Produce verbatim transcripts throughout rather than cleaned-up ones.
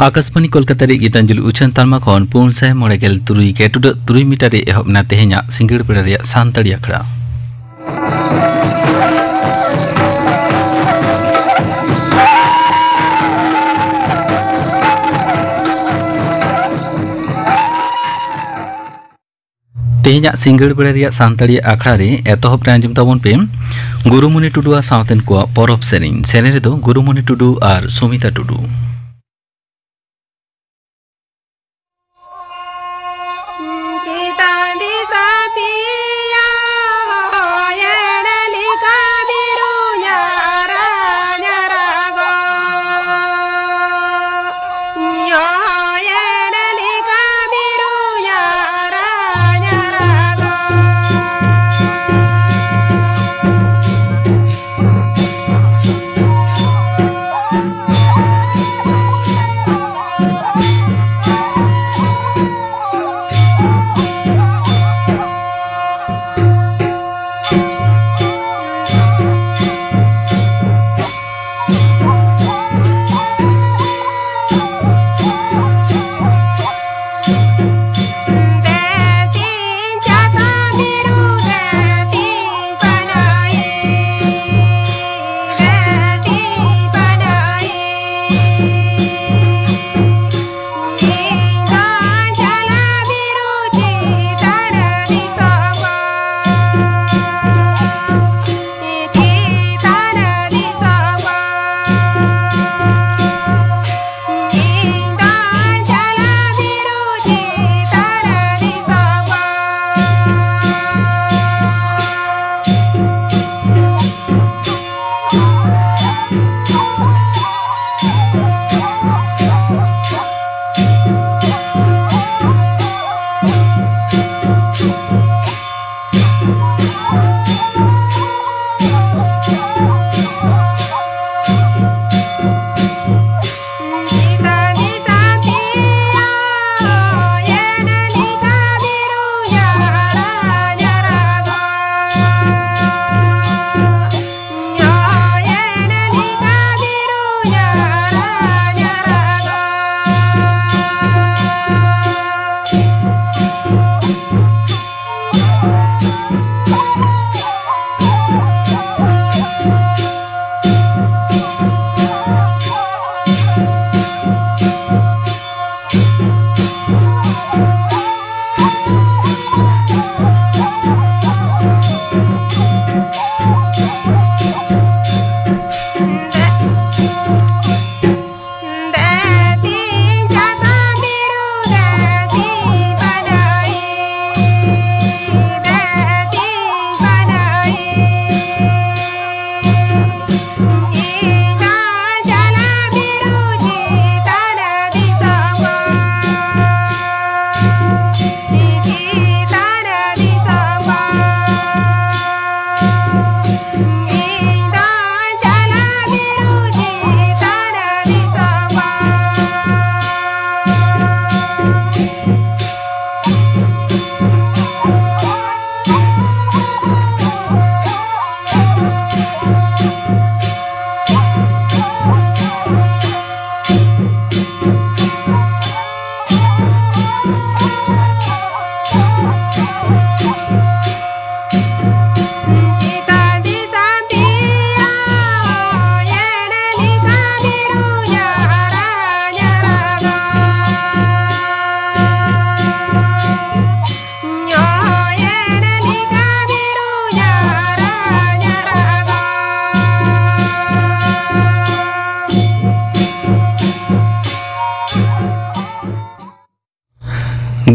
ᱟᱠᱟᱥᱵᱟᱱᱤ ᱠᱳᱞᱠᱟᱛᱟ ᱨᱮ ᱜᱤᱛᱟᱧᱡᱚᱞᱤ ᱩᱪᱷᱟᱹᱱ ᱛᱟᱞᱢᱟ ᱠᱷᱚᱱ ᱯᱩᱱ ᱥᱟᱭ ᱢᱚᱬᱮ ᱜᱮᱞ ᱛᱩᱨᱩᱭ ᱜᱮ ᱴᱩᱰᱟᱹᱜ ᱛᱩᱨᱩᱭ ᱢᱤᱴᱟᱨ ᱨᱮ ᱮᱦᱚᱵ ᱮᱱᱟ ᱛᱮᱦᱮᱧᱟᱜ ᱥᱤᱸᱜᱟᱹᱲ ᱵᱮᱲᱟ ᱨᱮᱭᱟᱜ ᱥᱟᱱᱛᱟᱲᱤ ᱟᱠᱷᱲᱟ᱾ ᱛᱮᱦᱮᱧᱟᱜ ᱥᱤᱸᱜᱟᱹᱲ ᱵᱮᱲᱟ ᱨᱮᱭᱟᱜ ᱥᱟᱱᱛᱟᱲᱤ ᱟᱠᱷᱲᱟ ᱨᱮ ᱮᱛᱚᱦᱚᱵ ᱨᱮ ᱟᱸᱡᱚᱢ ᱛᱟᱵᱚᱱ ᱯᱮ ᱜᱩᱨᱩᱢᱩᱱᱤ ᱴᱩᱰᱩ ᱟᱨ ᱥᱟᱶᱛᱮᱱ ᱠᱚᱣᱟᱜ ᱯᱚᱨᱚᱵᱽ ᱥᱮᱨᱮᱧ᱾ ᱥᱮᱨᱮᱧ ᱨᱮᱫᱚ ᱜᱩᱨᱩᱢᱩᱱᱤ ᱴᱩᱰᱩ ᱟᱨ ᱥᱩᱢᱤᱛᱟ ᱴᱩᱰᱩ᱾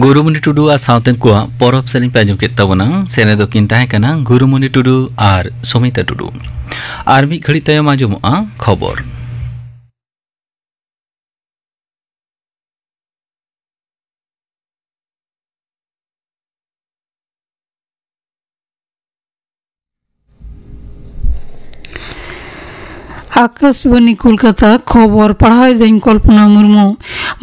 ᱜᱩᱨᱩᱢᱩᱱᱤ ᱴᱩᱰᱩ ᱟᱨ ᱥᱟᱶᱛᱮ ᱠᱚᱣᱟᱜ ᱯᱚᱨᱚᱵᱽ ᱥᱮᱨᱮᱧ ᱯᱮ ᱟᱸᱡᱚᱢ ᱠᱮᱫ ᱛᱟᱵᱚᱱᱟ᱾ ᱥᱮᱨᱮᱧ ᱫᱚᱠᱤᱱ ᱛᱟᱦᱮᱸ ᱠᱟᱱᱟ ᱜᱩᱨᱩᱢᱩᱱᱤ ᱴᱩᱰᱩ ᱟᱨ ᱥᱩᱢᱤᱛᱟ ᱴᱩᱰᱩ᱾ ᱟᱨ ᱢᱤᱫ ᱜᱷᱟᱹᱲᱤᱡ ᱛᱟᱭᱚᱢ ᱟᱸᱡᱚᱢᱚᱜᱼᱟ ᱠᱷᱚᱵᱚᱨ᱾ ᱟᱠᱟᱥᱵᱟᱱᱤ ᱠᱳᱞᱠᱟᱛᱟ, ᱠᱷᱚᱵᱚᱨ ᱯᱟᱲᱦᱟᱣ ᱮᱫᱟᱹᱧ ᱠᱚᱞᱯᱚᱱᱟ ᱢᱩᱨᱢᱩ᱾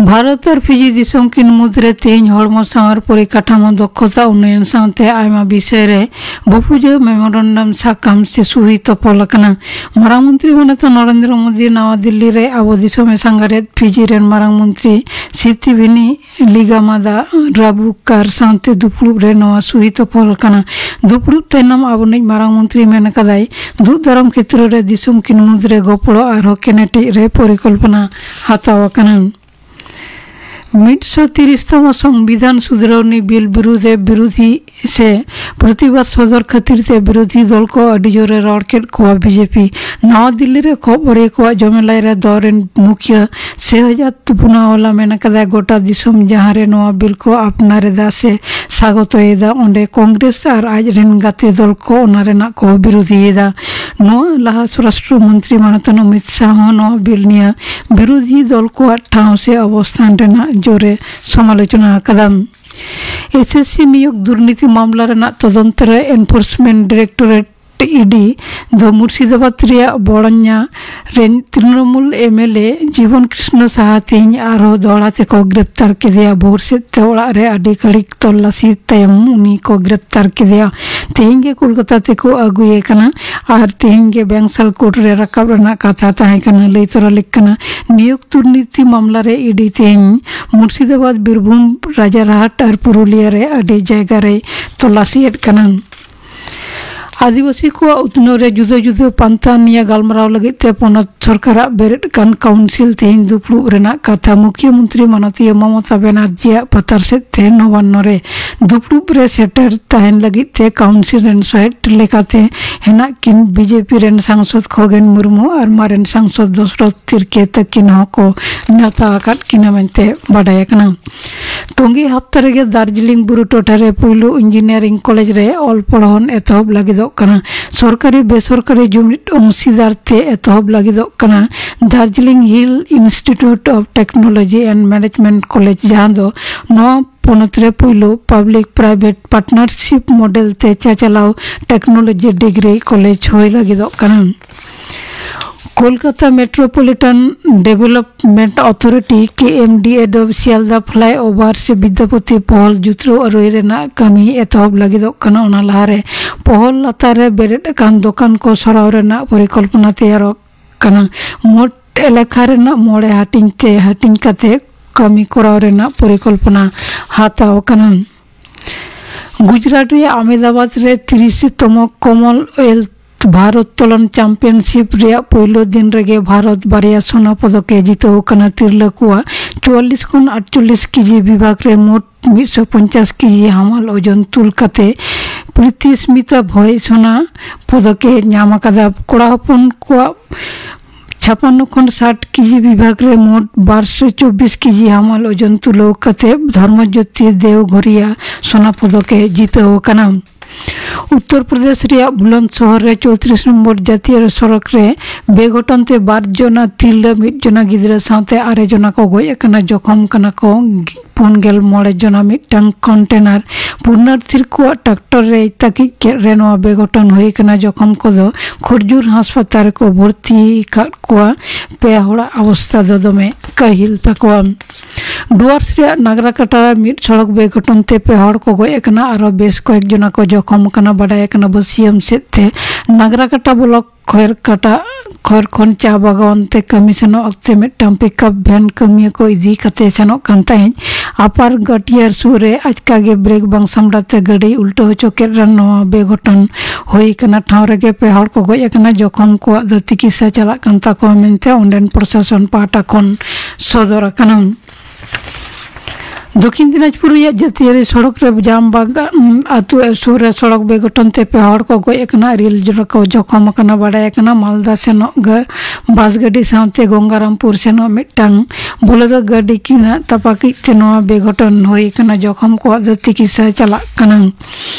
ᱵᱷᱟᱨᱚᱛ ᱟᱨ ᱯᱷᱤᱡᱤ ᱫᱤᱥᱚᱢ ᱠᱤᱱ ᱢᱩᱫᱽᱨᱮ ᱛᱮᱦᱮᱧ ᱦᱚᱲᱢᱚ ᱥᱟᱶᱟᱨ ᱯᱚᱨᱤᱠᱟᱴᱷᱟᱢᱳ ᱫᱚᱠᱷᱚᱛᱟ ᱩᱱᱱᱚᱭᱚᱱ ᱥᱟᱶᱛᱮ ᱟᱭᱢᱟ ᱵᱤᱥᱚᱭ ᱨᱮ ᱵᱩᱯᱩᱡᱟᱹ ᱢᱮᱢᱳᱨᱮᱱᱰᱟᱢ ᱥᱟᱠᱟᱢ ᱥᱮ ᱥᱩᱦᱤ ᱛᱚᱯᱚᱞ ᱟᱠᱟᱱᱟ᱾ ᱢᱟᱨᱟᱝ ᱢᱚᱱᱛᱨᱤ ᱢᱟᱱᱚᱛ ᱱᱚᱨᱮᱱᱫᱨᱚ ᱢᱳᱫᱤ ᱱᱟᱣᱟ ᱫᱤᱞᱞᱤ ᱨᱮ ᱟᱵᱚ ᱫᱤᱥᱚᱢ ᱮ ᱥᱟᱸᱜᱷᱟᱨᱮᱫ ᱯᱷᱤᱡᱤ ᱨᱮᱱ ᱢᱟᱨᱟᱝ ᱢᱚᱱᱛᱨᱤ ᱥᱤᱛᱤᱵᱷᱤᱱᱤ ᱞᱤᱜᱟᱢᱟᱫᱟ ᱨᱟᱵᱩᱠᱟᱨ ᱥᱟᱶᱛᱮ ᱫᱩᱯᱲᱩᱵ ᱨᱮ ᱱᱚᱣᱟ ᱥᱩᱦᱤ ᱛᱚᱯᱚᱞ ᱟᱠᱟᱱᱟ᱾ ᱫᱩᱯᱲᱩᱵ ᱛᱟᱭᱱᱚᱢ ᱟᱵᱚᱱᱤᱡ ᱢᱟᱨᱟᱝ ᱢᱚᱱᱛᱨᱤ ᱢᱮᱱ ᱟᱠᱟᱫᱟᱭ, ᱫᱩᱜ ᱫᱟᱨᱟᱢ ᱠᱷᱮᱛᱨᱚ ᱨᱮ ᱫᱤᱥᱚᱢ ᱠᱤᱱ ᱢᱩᱫᱽᱨᱮ ᱜᱚᱯᱚᱲᱚ ᱟᱨᱦᱚᱸ ᱠᱮᱱᱮᱴᱮᱡ ᱨᱮ ᱯᱚᱨᱤᱠᱚᱞᱯᱚᱱᱟ ᱦᱟᱛᱟᱣ ᱟᱠᱟᱱᱟ᱾ ᱢᱤᱫᱥᱚ ᱛᱤᱨᱤᱥ ᱛᱚᱢᱚ ᱥᱚᱝᱵᱤᱫᱷᱟᱱ ᱥᱩᱫᱷᱨᱟᱹᱣᱱᱤ ᱵᱤᱞ ᱵᱤᱨᱩᱫᱷ ᱮ ᱵᱤᱨᱩᱫᱷᱤ ᱥᱮ ᱯᱨᱚᱛᱤᱵᱟᱫ ᱥᱚᱫᱚᱨ ᱠᱷᱟᱹᱛᱤᱨ ᱛᱮ ᱵᱤᱨᱳᱫᱷᱤ ᱫᱚᱞ ᱠᱚ ᱟᱹᱰᱤ ᱡᱳᱨᱮ ᱨᱚᱲ ᱠᱮᱫ ᱠᱚᱣᱟ ᱵᱤᱡᱮᱯᱤ᱾ ᱱᱟᱣᱟ ᱫᱤᱞᱞᱤ ᱨᱮ ᱠᱷᱚᱵᱚᱨᱤᱭᱟᱹ ᱠᱚᱣᱟᱜ ᱡᱚᱢᱮᱞᱟᱭ ᱨᱮ ᱫᱚᱞ ᱨᱮᱱ ᱢᱩᱠᱷᱤᱭᱟᱹ ᱥᱮᱦᱡᱟᱫ ᱯᱩᱱᱟᱣᱟᱞᱟ ᱢᱮᱱ ᱟᱠᱟᱫᱟᱭ, ᱜᱚᱴᱟ ᱫᱤᱥᱚᱢ ᱡᱟᱦᱟᱸ ᱨᱮ ᱱᱚᱣᱟ ᱵᱤᱞ ᱠᱚ ᱟᱯᱱᱟᱨ ᱮᱫᱟ ᱥᱮ ᱥᱟᱜᱚᱛᱚᱭᱮᱫᱟ, ᱚᱸᱰᱮ ᱠᱚᱝᱜᱨᱮᱥ ᱟᱨ ᱟᱡ ᱨᱮᱱ ᱜᱟᱛᱮ ᱫᱚᱞ ᱠᱚ ᱚᱱᱟ ᱨᱮᱱᱟᱜ ᱠᱚ ᱵᱤᱨᱳᱫᱷᱤᱭᱮᱫᱟ᱾ ᱱᱚᱣᱟ ᱞᱟᱦᱟ ᱥᱚᱨᱟᱥᱴᱨᱚ ᱢᱚᱱᱛᱨᱤ ᱢᱟᱱᱚᱛᱟᱱ ᱚᱢᱤᱛ ᱥᱟᱦ ᱦᱚᱸ ᱱᱚᱣᱟ ᱵᱤᱞ ᱱᱤᱭᱟᱹ ᱵᱤᱨᱳᱫᱷᱤ ᱫᱚᱞ ᱠᱚᱣᱟᱜ ᱴᱷᱟᱶ ᱥᱮ ᱚᱵᱚᱥᱛᱷᱟᱱ ᱨᱮᱱᱟᱜ ᱡᱳᱨᱮ ᱥᱚᱢᱟᱞᱳᱪᱚᱱᱟ ᱟᱠᱟᱫᱟ᱾ ᱮᱥᱮᱥᱥᱤ ᱱᱤᱭᱳᱜᱽ ᱫᱩᱨᱱᱤᱛᱤ ᱢᱟᱢᱞᱟ ᱨᱮᱱᱟᱜ ᱛᱚᱫᱚᱱᱛᱚ ᱨᱮ ᱮᱱᱯᱷᱳᱨᱥᱢᱮᱱᱴ ᱰᱤᱨᱮᱠᱴᱚᱨᱮᱴ, ᱤᱰᱤ, ᱫᱚ ᱢᱩᱨᱥᱤᱫᱟᱵᱟᱫᱽ ᱨᱮᱭᱟᱜ ᱵᱚᱲᱚᱧᱟ ᱨᱮᱱ ᱛᱨᱤᱱᱚᱢᱩᱞ ᱮᱢᱮᱞᱮ ᱡᱤᱵᱚᱱ ᱠᱨᱤᱥᱱᱚ ᱥᱟᱦᱟ ᱛᱮᱦᱮᱧ ᱟᱨᱦᱚᱸ ᱫᱚᱦᱲᱟ ᱛᱮᱠᱚ ᱜᱨᱮᱯᱛᱟᱨ ᱠᱮᱫᱮᱭᱟ᱾ ᱵᱷᱳᱨ ᱥᱮᱫ ᱛᱮ ᱚᱲᱟᱜ ᱨᱮ ᱟᱹᱰᱤ ᱜᱷᱟᱹᱲᱤᱡ ᱛᱚᱞᱞᱟᱥᱤ ᱛᱟᱭᱚᱢ ᱩᱱᱤ ᱠᱚ ᱜᱨᱮᱯᱛᱟᱨ ᱠᱮᱫᱮᱭᱟ᱾ ᱛᱮᱦᱮᱧ ᱜᱮ ᱠᱳᱞᱠᱟᱛᱟ ᱛᱮᱠᱚ ᱟᱹᱜᱩᱭᱮ ᱠᱟᱱᱟ ᱟᱨ ᱛᱮᱦᱮᱧ ᱜᱮ ᱵᱮᱝᱥᱟᱞ ᱠᱳᱨᱴ ᱨᱮ ᱨᱟᱠᱟᱵ ᱨᱮᱱᱟᱜ ᱠᱟᱛᱷᱟ ᱛᱟᱦᱮᱸ ᱠᱟᱱᱟ᱾ ᱞᱟᱹᱭ ᱛᱚᱨᱟ ᱞᱮᱠ ᱠᱟᱱᱟ, ᱱᱤᱭᱳᱜᱽ ᱫᱩᱨᱱᱤᱛᱤ ᱢᱟᱢᱞᱟ ᱨᱮ ᱤᱰᱤ ᱛᱮᱦᱮᱧ ᱢᱩᱨᱥᱤᱫᱟᱵᱟᱫᱽ, ᱵᱤᱨᱵᱷᱩᱢ, ᱨᱟᱡᱟᱨᱦᱟᱴ ᱟᱨ ᱯᱩᱨᱩᱞᱤᱭᱟ ᱨᱮ ᱟᱹᱰᱤ ᱡᱟᱭᱜᱟ ᱨᱮᱭ ᱛᱚᱞᱟᱥᱤᱭᱮᱫ ᱠᱟᱱᱟ᱾ ᱟᱹᱫᱤᱵᱟᱹᱥᱤ ᱠᱚᱣᱟᱜ ᱩᱛᱱᱟᱹᱣ ᱨᱮ ᱡᱩᱫᱟᱹ ᱡᱩᱫᱟᱹ ᱯᱟᱱᱛᱷᱟ ᱱᱤᱭᱟᱹ ᱜᱟᱞᱢᱟᱨᱟᱣ ᱞᱟᱹᱜᱤᱫ ᱛᱮ ᱯᱚᱱᱚᱛ ᱥᱚᱨᱠᱟᱨᱟᱜ ᱵᱮᱨᱮᱫ ᱠᱟᱱ ᱠᱟᱣᱩᱱᱥᱤᱞ ᱛᱮᱦᱮᱧ ᱫᱩᱯᱲᱩᱵ ᱨᱮᱱᱟᱜ ᱠᱟᱛᱷᱟ ᱢᱩᱠᱷᱭᱟᱹ ᱢᱚᱱᱛᱨᱤ ᱢᱟᱱᱚᱛᱤᱭᱟᱹ ᱢᱚᱢᱚᱛᱟ ᱵᱮᱱᱟᱨᱡᱤᱭᱟᱜ ᱯᱟᱛᱟᱨ ᱥᱮᱫ ᱛᱮ ᱱᱚᱵᱟᱱᱱᱚ ᱨᱮ ᱫᱩᱯᱲᱩᱵ ᱨᱮ ᱥᱮᱴᱮᱨ ᱛᱟᱦᱮᱱ ᱞᱟᱹᱜᱤᱫ ᱛᱮ ᱠᱟᱣᱩᱱᱥᱤᱞ ᱨᱮᱱ ᱥᱚᱦᱮᱫ ᱞᱮᱠᱟᱛᱮ ᱦᱮᱱᱟᱜ ᱠᱤᱱ ᱵᱤᱡᱮᱯᱤ ᱨᱮᱱ ᱥᱟᱝᱥᱚᱫ ᱠᱷᱚᱜᱮᱱ ᱢᱩᱨᱢᱩ ᱟᱨ ᱢᱟᱨᱮᱱ ᱥᱟᱝᱥᱚᱫ ᱫᱚᱥᱨᱚᱛ ᱛᱤᱨᱠᱮ ᱛᱟᱹᱠᱤᱱ ᱦᱚᱸᱠᱚ ᱱᱮᱣᱛᱟ ᱟᱠᱟᱫ ᱠᱤᱱᱟ ᱢᱮᱱᱛᱮ ᱵᱟᱰᱟᱭ ᱟᱠᱟᱱᱟ᱾ ᱛᱚᱝᱜᱮ ᱦᱟᱯᱛᱟ ᱨᱮᱜᱮ ᱫᱟᱨᱡᱤᱞᱤᱝ ᱵᱩᱨᱩ ᱴᱚᱴᱷᱟ ᱨᱮ ᱯᱩᱭᱞᱩ ᱤᱧᱡᱤᱱᱤᱭᱟᱨᱤᱝ ᱠᱚᱞᱮᱡᱽ ᱨᱮ ᱚᱞ ᱯᱚᱲᱦᱚᱱ ᱮᱛᱚᱦᱚᱵ ᱞᱟᱹᱜᱤᱫᱚᱜ ᱠᱟᱱᱟ᱾ ᱥᱚᱨᱠᱟᱨᱤ ᱵᱮᱥᱚᱨᱠᱟᱨᱤ ᱡᱩᱢᱤᱫ ᱚᱝᱥᱤᱫᱟᱨ ᱛᱮ ᱮᱛᱚᱦᱚᱵ ᱞᱟᱹᱜᱤᱫᱚᱜ ᱠᱟᱱᱟ Darjeeling hill institute of technology and management college, ᱡᱟᱦᱟᱸ ᱫᱚ ᱱᱚᱣᱟ ᱯᱚᱱᱚᱛ ᱨᱮ ᱯᱩᱭᱞᱩ ᱯᱟᱵᱽᱞᱤᱠ ᱯᱨᱟᱭᱵᱷᱮᱴ ᱯᱟᱨᱴᱱᱟᱨᱥᱤᱯ ᱢᱚᱰᱮᱞ ᱛᱮ ᱪᱟᱪᱟᱞᱟᱣ ᱴᱮᱠᱱᱳᱞᱚᱡᱤ ᱰᱤᱜᱽᱨᱤ ᱠᱚᱞᱮᱡᱽ ᱦᱩᱭ ᱞᱟᱹᱜᱤᱫᱚᱜ ᱠᱟᱱᱟ᱾ ᱠᱳᱞᱠᱟᱛᱟ ᱢᱮᱴᱨᱳᱯᱚᱞᱤᱴᱟᱱ ᱰᱮᱵᱷᱮᱞᱚᱯᱢᱮᱱᱴ ᱚᱛᱷᱚᱨᱤᱴᱤ, ᱠᱮ ᱮᱢ ᱰᱤ ᱮ, ᱫᱚ ᱥᱤᱭᱟᱞᱫᱟ ᱯᱷᱞᱟᱭ ᱳᱵᱷᱟᱨ ᱥᱮ ᱵᱤᱫᱽᱭᱟᱯᱚᱛᱤ ᱯᱚᱦᱚᱞ ᱡᱩᱛᱨᱟᱹᱣ ᱟᱹᱨᱩᱭ ᱨᱮᱱᱟᱜ ᱠᱟᱹᱢᱤ ᱮᱛᱚᱦᱚᱵ ᱞᱟᱹᱜᱤᱫᱚᱜ ᱠᱟᱱᱟ᱾ ᱚᱱᱟ ᱞᱟᱦᱟᱨᱮ ᱯᱚᱦᱚᱞ ᱞᱟᱛᱟᱨ ᱨᱮ ᱵᱮᱨᱮᱫ ᱟᱠᱟᱱ ᱫᱚᱠᱟᱱ ᱠᱚ ᱥᱚᱨᱟᱣ ᱨᱮᱱᱟᱜ ᱯᱚᱨᱤᱠᱚᱞᱯᱚᱱᱟ ᱛᱮᱭᱟᱨᱚᱜ ᱠᱟᱱᱟ᱾ ᱢᱳᱴ ᱮᱞᱟᱠᱟ ᱨᱮᱱᱟᱜ ᱢᱚᱬᱮ ᱦᱟᱹᱴᱤᱧ ᱛᱮ ᱦᱟᱹᱴᱤᱧ ᱠᱟᱛᱮ ᱠᱟᱹᱢᱤ ᱠᱚᱨᱟᱣ ᱨᱮᱱᱟᱜ ᱯᱚᱨᱤᱠᱚᱞᱯᱚᱱᱟ ᱦᱟᱛᱟᱣ ᱟᱠᱟᱱᱟ᱾ ᱜᱩᱡᱽᱨᱟᱴ ᱨᱮᱭᱟᱜ ᱟᱦᱢᱮᱫᱟᱵᱟᱫᱽ ᱨᱮ ᱛᱤᱨᱤᱥ ᱛᱚᱢᱚ ᱠᱚᱢᱚᱱᱣᱮᱞᱛᱷ ᱵᱷᱟᱨᱚᱛ ᱛᱚᱞᱚᱱ ᱪᱟᱢᱯᱤᱭᱟᱱᱥᱤᱯ ᱨᱮᱭᱟᱜ ᱯᱩᱭᱞᱩ ᱫᱤᱱ ᱨᱮᱜᱮ ᱵᱷᱟᱨᱚᱛ ᱵᱟᱨᱭᱟ ᱥᱚᱱᱟ ᱯᱚᱫᱚᱠ ᱮ ᱡᱤᱛᱟᱹᱣ ᱟᱠᱟᱱᱟ᱾ ᱛᱤᱨᱞᱟᱹ ᱠᱚᱣᱟᱜ ᱪᱩᱣᱟᱞᱞᱤᱥ ᱠᱷᱚᱱ ᱟᱴᱪᱚᱞᱞᱤᱥ ᱠᱮᱡᱤ ᱵᱤᱵᱷᱟᱜᱽ ᱨᱮ ᱢᱳᱴ ᱢᱤᱫᱥᱚ ᱯᱚᱧᱪᱟᱥ ᱠᱮᱡᱤ ᱦᱟᱢᱟᱞ ᱳᱡᱚᱱ ᱛᱩᱞ ᱠᱟᱛᱮ ᱯᱨᱤᱛᱤᱥᱢᱤᱛᱟ ᱵᱷᱚᱭ ᱥᱚᱱᱟ ᱯᱚᱫᱚᱠ ᱮ ᱧᱟᱢ ᱟᱠᱟᱫᱟ᱾ ᱠᱚᱲᱟ ᱦᱚᱯᱚᱱ ᱠᱚᱣᱟᱜ ᱪᱷᱟᱯᱟᱱᱱᱚ ᱠᱷᱚᱱ ᱥᱟᱴ ᱠᱮᱡᱤ ᱵᱤᱵᱷᱟᱜᱽ ᱨᱮ ᱢᱳᱴ ᱵᱟᱨᱥᱚ ᱪᱚᱵᱵᱤᱥ ᱠᱮᱡᱤ ᱦᱟᱢᱟᱞ ᱳᱡᱚᱱ ᱛᱩᱞᱟᱹᱣ ᱠᱟᱛᱮ ᱫᱷᱚᱨᱢᱚᱡᱳᱛᱤ ᱫᱮᱣᱜᱷᱚᱨᱤᱭᱟ ᱥᱚᱱᱟ ᱯᱚᱫᱚᱠ ᱮ ᱡᱤᱛᱟᱹᱣ ᱟᱠᱟᱱᱟ᱾ ᱩᱛᱛᱚᱨ ᱯᱨᱚᱫᱮᱥ ᱨᱮᱭᱟᱜ ᱵᱩᱞᱚᱱᱫ ᱥᱚᱦᱚᱨ ᱨᱮ ᱪᱳᱭᱛᱨᱤᱥ ᱱᱚᱢᱵᱚᱨ ᱡᱟᱹᱛᱤᱭᱟᱹᱨᱤ ᱥᱚᱲᱚᱠ ᱨᱮ ᱵᱮᱜᱷᱚᱴᱚᱱ ᱛᱮ ᱵᱟᱨ ᱡᱚᱱᱟ ᱛᱤᱨᱞᱟᱹ, ᱢᱤᱫ ᱡᱚᱱᱟ ᱜᱤᱫᱽᱨᱟᱹ ᱥᱟᱶᱛᱮ ᱟᱨᱮ ᱡᱚᱱᱟ ᱠᱚ ᱜᱚᱡ ᱟᱠᱟᱱᱟ, ᱡᱚᱠᱷᱚᱢ ᱠᱟᱱᱟ ᱠᱚ ᱯᱩᱱ ᱜᱮᱞ ᱢᱚᱬᱮ ᱡᱚᱱᱟ᱾ ᱢᱤᱫᱴᱟᱝ ᱠᱚᱱᱴᱮᱱᱟᱨ ᱯᱩᱱᱱᱟᱨᱛᱷᱤ ᱠᱚᱣᱟᱜ ᱴᱨᱟᱠᱴᱚᱨ ᱨᱮᱭ ᱛᱟᱹᱠᱤᱡ ᱠᱮᱫ ᱨᱮ ᱱᱚᱣᱟ ᱵᱮᱜᱷᱚᱴᱚᱱ ᱦᱩᱭ ᱟᱠᱟᱱᱟ᱾ ᱡᱚᱠᱷᱚᱢ ᱠᱚᱫᱚ ᱠᱷᱩᱨᱡᱩᱨ ᱦᱟᱥᱯᱟᱛᱟᱞ ᱨᱮᱠᱚ ᱵᱷᱚᱨᱛᱤ ᱟᱠᱟᱫ ᱠᱚᱣᱟ᱾ ᱯᱮ ᱦᱚᱲᱟᱜ ᱚᱵᱚᱥᱛᱟ ᱫᱚ ᱫᱚᱢᱮ ᱠᱟᱹᱦᱤᱞ ᱛᱟᱠᱚᱣᱟ᱾ ᱰᱩᱣᱟᱨᱥ ᱨᱮᱭᱟᱜ ᱱᱟᱜᱽᱨᱟ ᱠᱟᱴᱟ ᱨᱮ ᱢᱤᱫ ᱥᱚᱲᱚᱠ ᱵᱮᱜᱷᱚᱴᱚᱱ ᱛᱮ ᱯᱮ ᱦᱚᱲ ᱠᱚ ᱜᱚᱡ ᱟᱠᱟᱱᱟ, ᱟᱨᱚ ᱵᱮᱥ ᱠᱚᱭᱮᱠ ᱡᱚᱱᱟ ᱠᱚ ᱡᱚᱠᱷᱚᱢ ᱟᱠᱟᱱᱟ᱾ ᱵᱟᱰᱟᱭ ᱟᱠᱟᱱᱟ, ᱵᱟᱹᱥᱭᱟᱹᱢ ᱥᱮᱫ ᱛᱮ ᱱᱟᱜᱽᱨᱟᱠᱟᱴᱟ ᱵᱞᱚᱠ ᱠᱷᱚᱭᱨᱠᱟᱴᱟ, ᱠᱷᱚᱭᱨ ᱠᱷᱚᱱ ᱪᱟ ᱵᱟᱜᱟᱣᱟᱱ ᱛᱮ ᱠᱟᱹᱢᱤ ᱥᱮᱱᱚᱜ ᱚᱠᱛᱮ ᱢᱤᱫᱴᱟᱝ ᱯᱤᱠᱟᱯ ᱵᱷᱮᱱ ᱠᱟᱹᱢᱤᱭᱟᱹ ᱠᱚ ᱤᱫᱤ ᱠᱟᱛᱮ ᱥᱮᱱᱚᱜ ᱠᱟᱱ ᱛᱟᱦᱮᱸᱫ᱾ ᱟᱯᱟᱨ ᱜᱟᱴᱤᱭᱟᱨ ᱥᱩᱨ ᱨᱮ ᱟᱪᱠᱟ ᱜᱮ ᱵᱨᱮᱠ ᱵᱟᱝ ᱥᱟᱢᱲᱟᱣ ᱛᱮ ᱜᱟᱹᱰᱤ ᱩᱞᱴᱟᱹ ᱦᱚᱪᱚ ᱠᱮᱫ ᱨᱮ ᱱᱚᱣᱟ ᱵᱮᱜᱷᱚᱴᱚᱱ ᱦᱩᱭ ᱟᱠᱟᱱᱟ᱾ ᱴᱷᱟᱶ ᱨᱮᱜᱮ ᱯᱮ ᱦᱚᱲ ᱠᱚ ᱜᱚᱡ ᱟᱠᱟᱱᱟ᱾ ᱡᱚᱠᱷᱚᱢ ᱠᱚᱣᱟᱜ ᱫᱚ ᱛᱤᱠᱤᱥᱟ ᱪᱟᱞᱟᱜ ᱠᱟᱱ ᱛᱟᱠᱚᱣᱟ ᱢᱮᱱᱛᱮ ᱚᱸᱰᱮᱱ ᱯᱨᱚᱥᱟᱥᱚᱱ ᱯᱟᱦᱴᱟ ᱠᱷᱚᱱ ᱥᱚᱫᱚᱨ ᱟᱠᱟᱱᱟ᱾ ᱫᱚᱠᱷᱤᱱ ᱫᱤᱱᱟᱡᱽᱯᱩᱨ ᱨᱮᱭᱟᱜ ᱡᱟᱹᱛᱤᱭᱟᱹᱨᱤ ᱥᱚᱲᱚᱠ ᱨᱮ ᱡᱟᱢᱵᱟᱜᱟᱱ ᱟᱹᱛᱩ ᱥᱩᱨ ᱨᱮ ᱥᱚᱲᱚᱠ ᱵᱮᱜᱷᱚᱴᱚᱱ ᱛᱮ ᱯᱮ ᱦᱚᱲ ᱠᱚ ᱜᱚᱡ ᱟᱠᱟᱱᱟ, ᱤᱨᱟᱹᱞ ᱡᱚᱱ ᱠᱚ ᱡᱚᱠᱷᱚᱢ ᱟᱠᱟᱱᱟ᱾ ᱵᱟᱰᱟᱭ ᱟᱠᱟᱱᱟ, ᱢᱟᱞᱫᱟ ᱥᱮᱱᱚᱜ ᱜᱟ-, ᱵᱟᱥ ᱜᱟᱹᱰᱤ ᱥᱟᱶᱛᱮ ᱜᱚᱝᱜᱟᱨᱟᱢᱯᱩᱨ ᱥᱮᱱᱚᱜ ᱢᱤᱫᱴᱟᱝ ᱵᱳᱞᱮᱨᱳ ᱜᱟᱹᱰᱤ ᱠᱤᱱ ᱛᱟᱯᱟᱠᱤᱡ ᱛᱮ ᱱᱚᱣᱟ ᱵᱮᱜᱷᱚᱴᱚᱱ ᱦᱩᱭ ᱟᱠᱟᱱᱟ᱾ ᱡᱚᱠᱷᱚᱢ ᱠᱚᱣᱟᱜ ᱫᱚ ᱛᱤᱠᱤᱥᱟ ᱪᱟᱞᱟᱜ ᱠᱟᱱᱟ᱾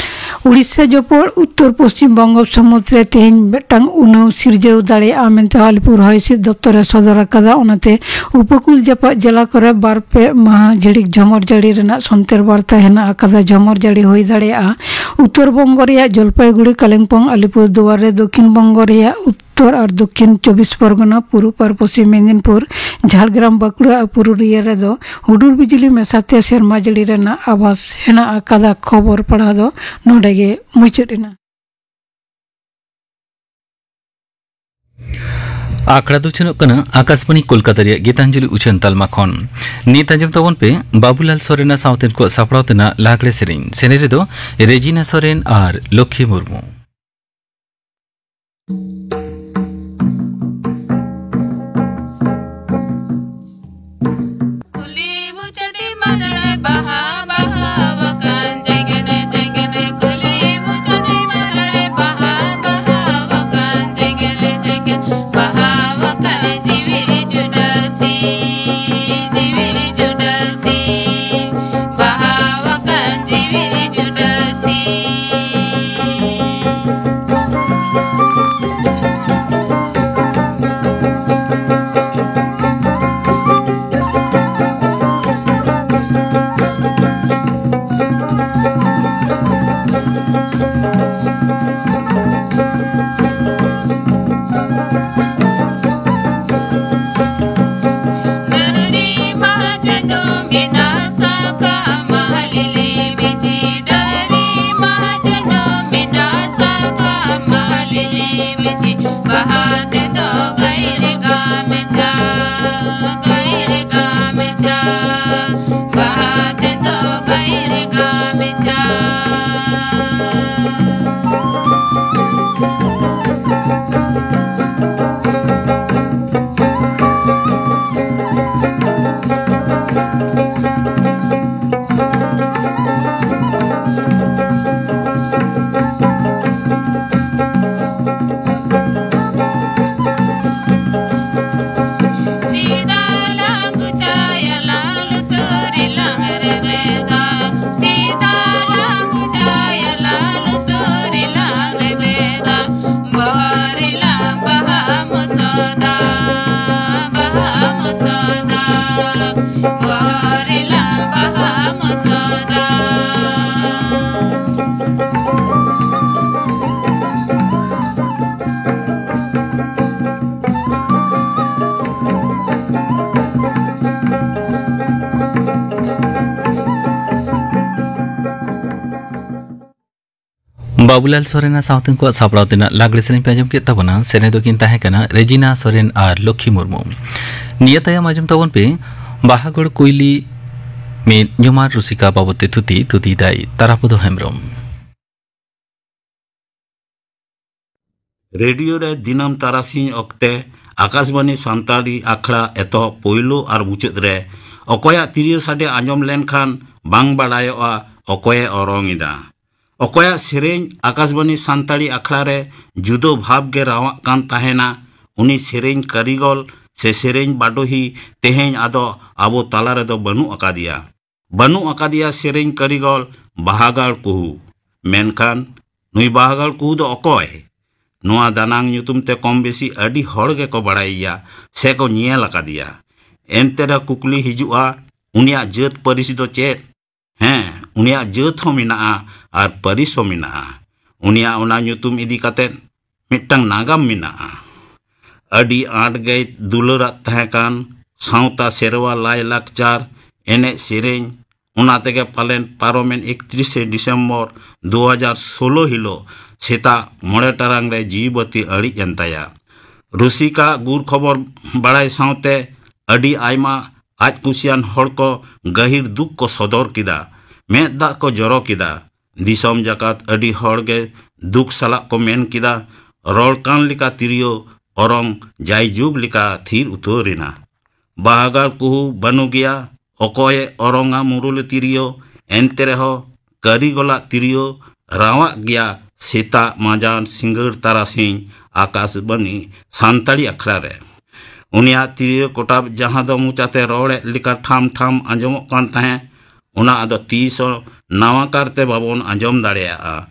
ᱩᱲᱤᱥᱥᱟ ᱡᱚᱯᱚᱲ ᱩᱛᱛᱚᱨ ᱯᱚᱥᱪᱤᱢ ᱵᱚᱝᱜᱚᱯᱥᱟᱢᱩᱫ ᱨᱮ ᱛᱮᱦᱮᱧ ᱢᱤᱫᱴᱟᱝ ᱩᱱᱟᱹᱣ ᱥᱤᱨᱡᱟᱹᱣ ᱫᱟᱲᱮᱭᱟᱜᱼᱟ ᱢᱮᱱᱛᱮ ᱟᱞᱤᱯᱩᱨ ᱦᱚᱭ ᱦᱤᱸᱥᱤᱫ ᱫᱚᱯᱛᱚᱨ ᱮ ᱥᱚᱫᱚᱨ ᱟᱠᱟᱫᱟ᱾ ᱚᱱᱟᱛᱮ ᱩᱯᱚᱠᱩᱞ ᱡᱟᱯᱟᱜ ᱡᱮᱞᱟ ᱠᱚᱨᱮ ᱵᱟᱨ ᱯᱮ ᱢᱟᱦᱟ ᱡᱷᱤᱲᱤᱠ ᱡᱷᱚᱢᱚᱨ ᱡᱟᱹᱲᱤ ᱨᱮᱱᱟᱜ ᱥᱚᱱᱛᱮᱨ ᱵᱟᱨᱛᱟ ᱦᱮᱱᱟᱜ ᱟᱠᱟᱫᱟ᱾ ᱡᱷᱚᱢᱚᱨ ᱡᱟᱹᱲᱤ ᱦᱩᱭ ᱫᱟᱲᱮᱭᱟᱜᱼᱟ᱾ ᱩᱛᱛᱚᱨ ᱵᱚᱝᱜᱚ ᱨᱮᱭᱟᱜ ᱡᱚᱞᱯᱟᱭᱜᱩᱲᱤ, ᱠᱟᱞᱤᱢᱯᱚᱝ, ᱟᱞᱤᱯᱩᱨ ᱫᱩᱣᱟᱨ ᱨᱮ, ᱫᱚᱠᱷᱤᱱ ᱵᱚᱝᱜᱚ ᱨᱮᱭᱟᱜ ᱩᱛᱛᱚᱨ ᱟᱨ ᱫᱚᱠᱷᱤᱱ ᱪᱚᱵᱵᱤᱥ ᱯᱚᱨᱜᱚᱱᱟ, ᱯᱩᱨᱩᱵ ᱟᱨ ᱯᱚᱥᱪᱤᱢ ᱢᱮᱫᱤᱱᱯᱩᱨ, ᱡᱷᱟᱲᱜᱨᱟᱢ, ᱵᱟᱸᱠᱩᱲᱟ ᱟᱨ ᱯᱩᱨᱩᱞᱤᱭᱟᱹ ᱨᱮᱫᱚ ᱦᱩᱰᱩᱨ ᱵᱤᱡᱽᱞᱤ ᱢᱮᱥᱟᱛᱮ ᱥᱮᱨᱢᱟ ᱡᱟᱹᱲᱤ ᱨᱮᱱᱟᱜ ᱟᱵᱷᱟᱥ ᱦᱮᱱᱟᱜ ᱟᱠᱟᱫᱟ᱾ ᱠᱷᱚᱵᱚᱨ ᱯᱟᱲᱦᱟᱣ ᱫᱚ ᱱᱚᱰᱮ ᱜᱮ ᱢᱩᱪᱟᱹᱫ ᱮᱱᱟ᱾ ᱟᱠᱷᱲᱟ ᱫᱚ ᱩᱪᱷᱟᱹᱱᱚᱜ ᱠᱟᱱᱟ ᱟᱠᱟᱥᱵᱟᱬᱤ ᱠᱳᱞᱠᱟᱛᱟ ᱨᱮᱭᱟᱜ ᱜᱤᱛᱟᱧᱡᱚᱞᱤ ᱩᱪᱷᱟᱹᱱ ᱛᱟᱞᱢᱟ ᱠᱷᱚᱱ᱾ ᱱᱤᱛ ᱟᱸᱡᱚᱢ ᱛᱟᱵᱚᱱ ᱯᱮ ᱵᱟᱵᱩᱞᱟᱞ ᱥᱚᱨᱮᱱ ᱟᱨ ᱥᱟᱶᱛᱮᱱ ᱠᱚᱣᱟᱜ ᱥᱟᱯᱲᱟᱣ ᱛᱮᱱᱟᱜ ᱞᱟᱜᱽᱲᱮ ᱥᱮᱨᱮᱧ᱾ ᱥᱮᱨᱮᱧ ᱨᱮᱫᱚ ᱨᱮᱡᱤᱱᱟ ᱥᱚᱨᱮᱱ ᱟᱨ ᱞᱚᱠᱠᱷᱤ ᱢᱩᱨᱢᱩ᱾ ᱠᱩᱞᱦᱤ ᱢᱩᱪᱟᱹᱫ ᱢᱟᱨᱟᱲᱮ ᱵᱟᱦᱟ ᱵᱟᱦᱟ ᱟᱠᱟᱱ ᱡᱮᱜᱮᱱᱮ ᱡᱮᱜᱮᱱᱮ᱾ ᱠᱩᱞᱦᱤ ᱢᱩᱪᱟᱹᱫ ᱢᱟᱨᱟᱲᱮ ᱵᱟᱦᱟ ᱵᱟᱦᱟ ᱟᱠᱟᱱ ᱡᱮᱜᱮᱱᱮ ᱡᱮᱜᱮᱱ᱾ ᱵᱟᱦᱟ ᱟᱠᱟᱱ ᱡᱤᱣᱤ ᱨᱮ ᱪᱩᱰᱟᱹᱥᱤ, ᱡᱤᱣᱤ ᱨᱮ ᱪᱩᱰᱟᱹᱥᱤ᱾ ᱵᱟᱦᱟ ᱟᱠᱟᱱ ᱡᱤᱣᱤ ᱨᱮ ᱪᱩᱰᱟᱹᱥᱤ᱾ ᱵᱟᱦᱟ ᱛᱮᱫᱚ ᱜᱟᱹᱭ ᱨᱮ ᱜᱟᱢᱪᱷᱟ, ᱜᱟᱹᱭ ᱨᱮ ᱜᱟᱢᱪᱷᱟ, ᱵᱟᱦᱟ ᱛᱮᱫᱚ ᱜᱟᱹᱭ ᱨᱮ ᱜᱟᱢᱪᱷᱟ᱾ ᱥᱤᱫᱟ ᱞᱟᱝ ᱪᱟᱭᱟ ᱞᱟᱝ ᱞᱩᱛᱩᱨ ᱞᱟᱝ ᱨᱮᱵᱮᱫᱟ᱾ ᱥᱤᱫᱟ ᱞᱟᱝ ᱪᱟᱭᱟ ᱞᱟᱝ ᱞᱩᱛᱩᱨ ᱞᱟᱝ ᱨᱮᱵᱮᱫᱟ᱾ ᱵᱚᱦᱚᱨ ᱞᱟᱝ ᱵᱟᱦᱟ ᱢᱚᱥᱚᱫᱟ, ᱵᱟᱦᱟ ᱢᱚᱥᱚᱫᱟ᱾ ᱵᱚᱦᱚᱨ ᱞᱟᱝ ᱵᱟᱦᱟ ᱢᱚᱥᱚᱫᱟ᱾ ᱵᱟᱵᱩᱞᱟᱞ ᱥᱚᱨᱮᱱᱟᱜ ᱥᱟᱶᱛᱮ ᱩᱱᱠᱩᱣᱟᱜ ᱥᱟᱯᱲᱟᱣ ᱛᱮᱱᱟᱜ ᱞᱟᱜᱽᱲᱮ ᱥᱮᱨᱮᱧ ᱯᱮ ᱟᱸᱡᱚᱢ ᱠᱮᱫ ᱛᱟᱵᱚᱱᱟ᱾ ᱥᱮᱨᱮᱧ ᱫᱚᱠᱤᱱ ᱛᱟᱦᱮᱸ ᱠᱟᱱᱟ ᱨᱮᱡᱤᱱᱟ ᱥᱚᱨᱮᱱ ᱟᱨ ᱞᱚᱠᱠᱷᱤ ᱢᱩᱨᱢᱩ᱾ ᱱᱤᱭᱟᱹ ᱛᱟᱭᱚᱢ ᱟᱸᱡᱚᱢ ᱛᱟᱵᱚᱱ ᱯᱮ ᱵᱟᱦᱟᱜᱚᱲ ᱠᱩᱭᱞᱤ ᱢᱤᱫ ᱧᱩᱢᱟᱱ ᱨᱩᱥᱤᱠᱟ ᱵᱟᱵᱚᱫ ᱛᱮ ᱛᱷᱩᱛᱤ, ᱛᱷᱩᱛᱤᱭᱮᱫᱟᱭ ᱛᱟᱨᱟᱯᱚᱫᱚ ᱦᱮᱢᱵᱨᱚᱢ᱾ ᱨᱮᱰᱤᱭᱳ ᱨᱮ ᱫᱤᱱᱟᱹᱢ ᱛᱟᱨᱟᱥᱤᱧ ᱚᱠᱛᱮ ᱟᱠᱟᱥᱵᱟᱱᱤ ᱥᱟᱱᱛᱟᱲᱤ ᱟᱠᱷᱲᱟ ᱮᱛᱚᱦᱚᱵ ᱯᱳᱭᱞᱳ ᱟᱨ ᱢᱩᱪᱟᱹᱫ ᱨᱮ ᱚᱠᱚᱭᱟᱜ ᱛᱤᱨᱭᱳ ᱥᱟᱰᱮ ᱟᱸᱡᱚᱢ ᱞᱮᱱᱠᱷᱟᱱ ᱵᱟᱝ ᱵᱟᱲᱟᱭᱚᱜᱼᱟ ᱚᱠᱚᱭᱮ ᱚᱨᱚᱝ ᱮᱫᱟ᱾ ᱚᱠᱚᱭᱟᱜ ᱥᱮᱨᱮᱧ ᱟᱠᱟᱥᱵᱟᱱᱤ ᱥᱟᱱᱛᱟᱲᱤ ᱟᱠᱷᱲᱟ ᱨᱮ ᱡᱩᱫᱟᱹ ᱵᱷᱟᱵᱽ ᱜᱮ ᱨᱟᱣᱟᱜ ᱠᱟᱱ ᱛᱟᱦᱮᱱᱟ, ᱩᱱᱤ ᱥᱮᱨᱮᱧ ᱠᱟᱹᱨᱤᱜᱚᱞ ᱥᱮ ᱥᱮᱨᱮᱧ ᱵᱟᱰᱚᱦᱤ ᱛᱮᱦᱮᱧ ᱟᱫᱚ ᱟᱵᱚ ᱛᱟᱞᱟ ᱨᱮᱫᱚ ᱵᱟᱹᱱᱩᱜ ᱟᱠᱟᱫᱮᱭᱟ᱾ ᱵᱟᱹᱱᱩᱜ ᱟᱠᱟᱫᱮᱭᱟ ᱥᱮᱨᱮᱧ ᱠᱟᱹᱨᱤᱜᱚᱞ ᱵᱟᱦᱟᱜᱟᱲ ᱠᱩᱦᱩ᱾ ᱢᱮᱱᱠᱷᱟᱱ ᱱᱩᱭ ᱵᱟᱦᱟᱜᱟᱲ ᱠᱩᱦᱩ ᱫᱚ ᱚᱠᱚᱭ? ᱱᱚᱣᱟ ᱫᱟᱱᱟᱝ ᱧᱩᱛᱩᱢ ᱛᱮ ᱠᱚᱢ ᱵᱮᱥᱤ ᱟᱹᱰᱤ ᱦᱚᱲ ᱜᱮᱠᱚ ᱵᱟᱲᱟᱭᱮᱭᱟ ᱥᱮ ᱠᱚ ᱧᱮᱞ ᱟᱠᱟᱫᱮᱭᱟ᱾ ᱮᱱᱛᱮ ᱨᱮᱦᱚᱸ ᱠᱩᱠᱞᱤ ᱦᱤᱡᱩᱜᱼᱟ, ᱩᱱᱤᱭᱟᱜ ᱡᱟᱹᱛ ᱯᱟᱹᱨᱤᱥ ᱫᱚ ᱪᱮᱫ? ᱦᱮᱸ, ᱩᱱᱤᱭᱟᱜ ᱡᱟᱹᱛ ᱦᱚᱸ ᱢᱮᱱᱟᱜᱼᱟ ᱟᱨ ᱯᱟᱹᱨᱤᱥ ᱦᱚᱸ ᱢᱮᱱᱟᱜᱼᱟ᱾ ᱩᱱᱤᱭᱟᱜ ᱚᱱᱟ ᱧᱩᱛᱩᱢ ᱤᱫᱤ ᱠᱟᱛᱮ ᱢᱤᱫᱴᱟᱝ ᱱᱟᱜᱟᱢ ᱢᱮᱱᱟᱜᱼᱟ᱾ ᱟᱹᱰᱤ ᱟᱸᱴ ᱜᱮᱭ ᱫᱩᱞᱟᱹᱲᱟᱜ ᱛᱟᱦᱮᱸ ᱠᱟᱱ ᱥᱟᱶᱛᱟ, ᱥᱮᱨᱣᱟ, ᱞᱟᱭᱼᱞᱟᱠᱪᱟᱨ, ᱮᱱᱮᱡ ᱥᱮᱨᱮᱧ, ᱚᱱᱟ ᱛᱮᱜᱮ ᱯᱟᱞᱮᱱ ᱯᱟᱨᱚᱢᱮᱱ ᱮᱠᱛᱨᱤᱥᱮ ᱰᱤᱥᱮᱢᱵᱚᱨ ᱫᱩ ᱦᱟᱡᱟᱨ ᱥᱳᱞᱳ ᱦᱤᱞᱳᱜ ᱥᱮᱛᱟᱜ ᱢᱚᱬᱮ ᱴᱟᱲᱟᱝ ᱨᱮ ᱡᱤᱣᱤ ᱵᱟᱹᱛᱤ ᱟᱹᱲᱤᱡ ᱮᱱ ᱛᱟᱭᱟ᱾ ᱨᱩᱥᱤᱠᱟ ᱜᱩᱨ ᱠᱷᱚᱵᱚᱨ ᱵᱟᱲᱟᱭ ᱥᱟᱶᱛᱮ ᱟᱹᱰᱤ ᱟᱭᱢᱟ ᱟᱡ ᱠᱩᱥᱤᱭᱟᱱ ᱦᱚᱲ ᱠᱚ ᱜᱟᱹᱦᱤᱨ ᱫᱩᱠ ᱠᱚ ᱥᱚᱫᱚᱨ ᱠᱮᱫᱟ, ᱢᱮᱫ ᱫᱟᱜ ᱠᱚ ᱡᱚᱨᱚ ᱠᱮᱫᱟ᱾ ᱫᱤᱥᱚᱢ ᱡᱟᱠᱟᱛ ᱟᱹᱰᱤ ᱦᱚᱲ ᱜᱮ ᱫᱩᱠ ᱥᱟᱞᱟᱜ ᱠᱚ ᱢᱮᱱ ᱠᱮᱫᱟ, ᱨᱚᱲ ᱠᱟᱱ ᱞᱮᱠᱟ ᱛᱤᱨᱭᱳ ᱚᱨᱚᱝ ᱡᱟᱭᱡᱩᱜᱽ ᱞᱮᱠᱟ ᱛᱷᱤᱨ ᱩᱛᱟᱹᱨ ᱮᱱᱟ᱾ ᱵᱟᱦᱟᱜᱟᱲ ᱠᱩᱦᱩ ᱵᱟᱹᱱᱩᱜ ᱜᱮᱭᱟ, ᱚᱠᱚᱭᱮ ᱚᱨᱚᱝᱟ ᱢᱩᱨᱩᱞᱤ ᱛᱤᱨᱭᱳ? ᱮᱱᱛᱮ ᱨᱮᱦᱚᱸ ᱠᱟᱹᱨᱤᱜᱚᱞᱟᱜ ᱛᱤᱨᱭᱳ ᱨᱟᱣᱟᱜ ᱜᱮᱭᱟ ᱥᱮᱛᱟᱜ, ᱢᱟᱸᱡᱟᱱ, ᱥᱤᱸᱜᱟᱹᱲ, ᱛᱟᱨᱟᱥᱤᱧ ᱟᱠᱟᱥᱵᱟᱱᱤ ᱥᱟᱱᱛᱟᱲᱤ ᱟᱠᱷᱲᱟ ᱨᱮ᱾ ᱩᱱᱤᱭᱟᱜ ᱛᱤᱨᱭᱳ ᱠᱚᱴᱟᱵ, ᱡᱟᱦᱟᱸ ᱫᱚ ᱢᱚᱪᱟᱛᱮ ᱨᱚᱲᱮᱫ ᱞᱮᱠᱟ ᱴᱷᱟᱢ ᱴᱷᱟᱢ ᱟᱸᱡᱚᱢᱚᱜ ᱠᱟᱱ ᱛᱟᱦᱮᱸᱫ, ᱚᱱᱟ ᱟᱫᱚ ᱛᱤᱥ ᱦᱚᱸ ᱱᱟᱣᱟ ᱠᱟᱨᱛᱮ ᱵᱟᱵᱚᱱ ᱟᱸᱡᱚᱢ ᱫᱟᱲᱮᱭᱟᱜᱼᱟ᱾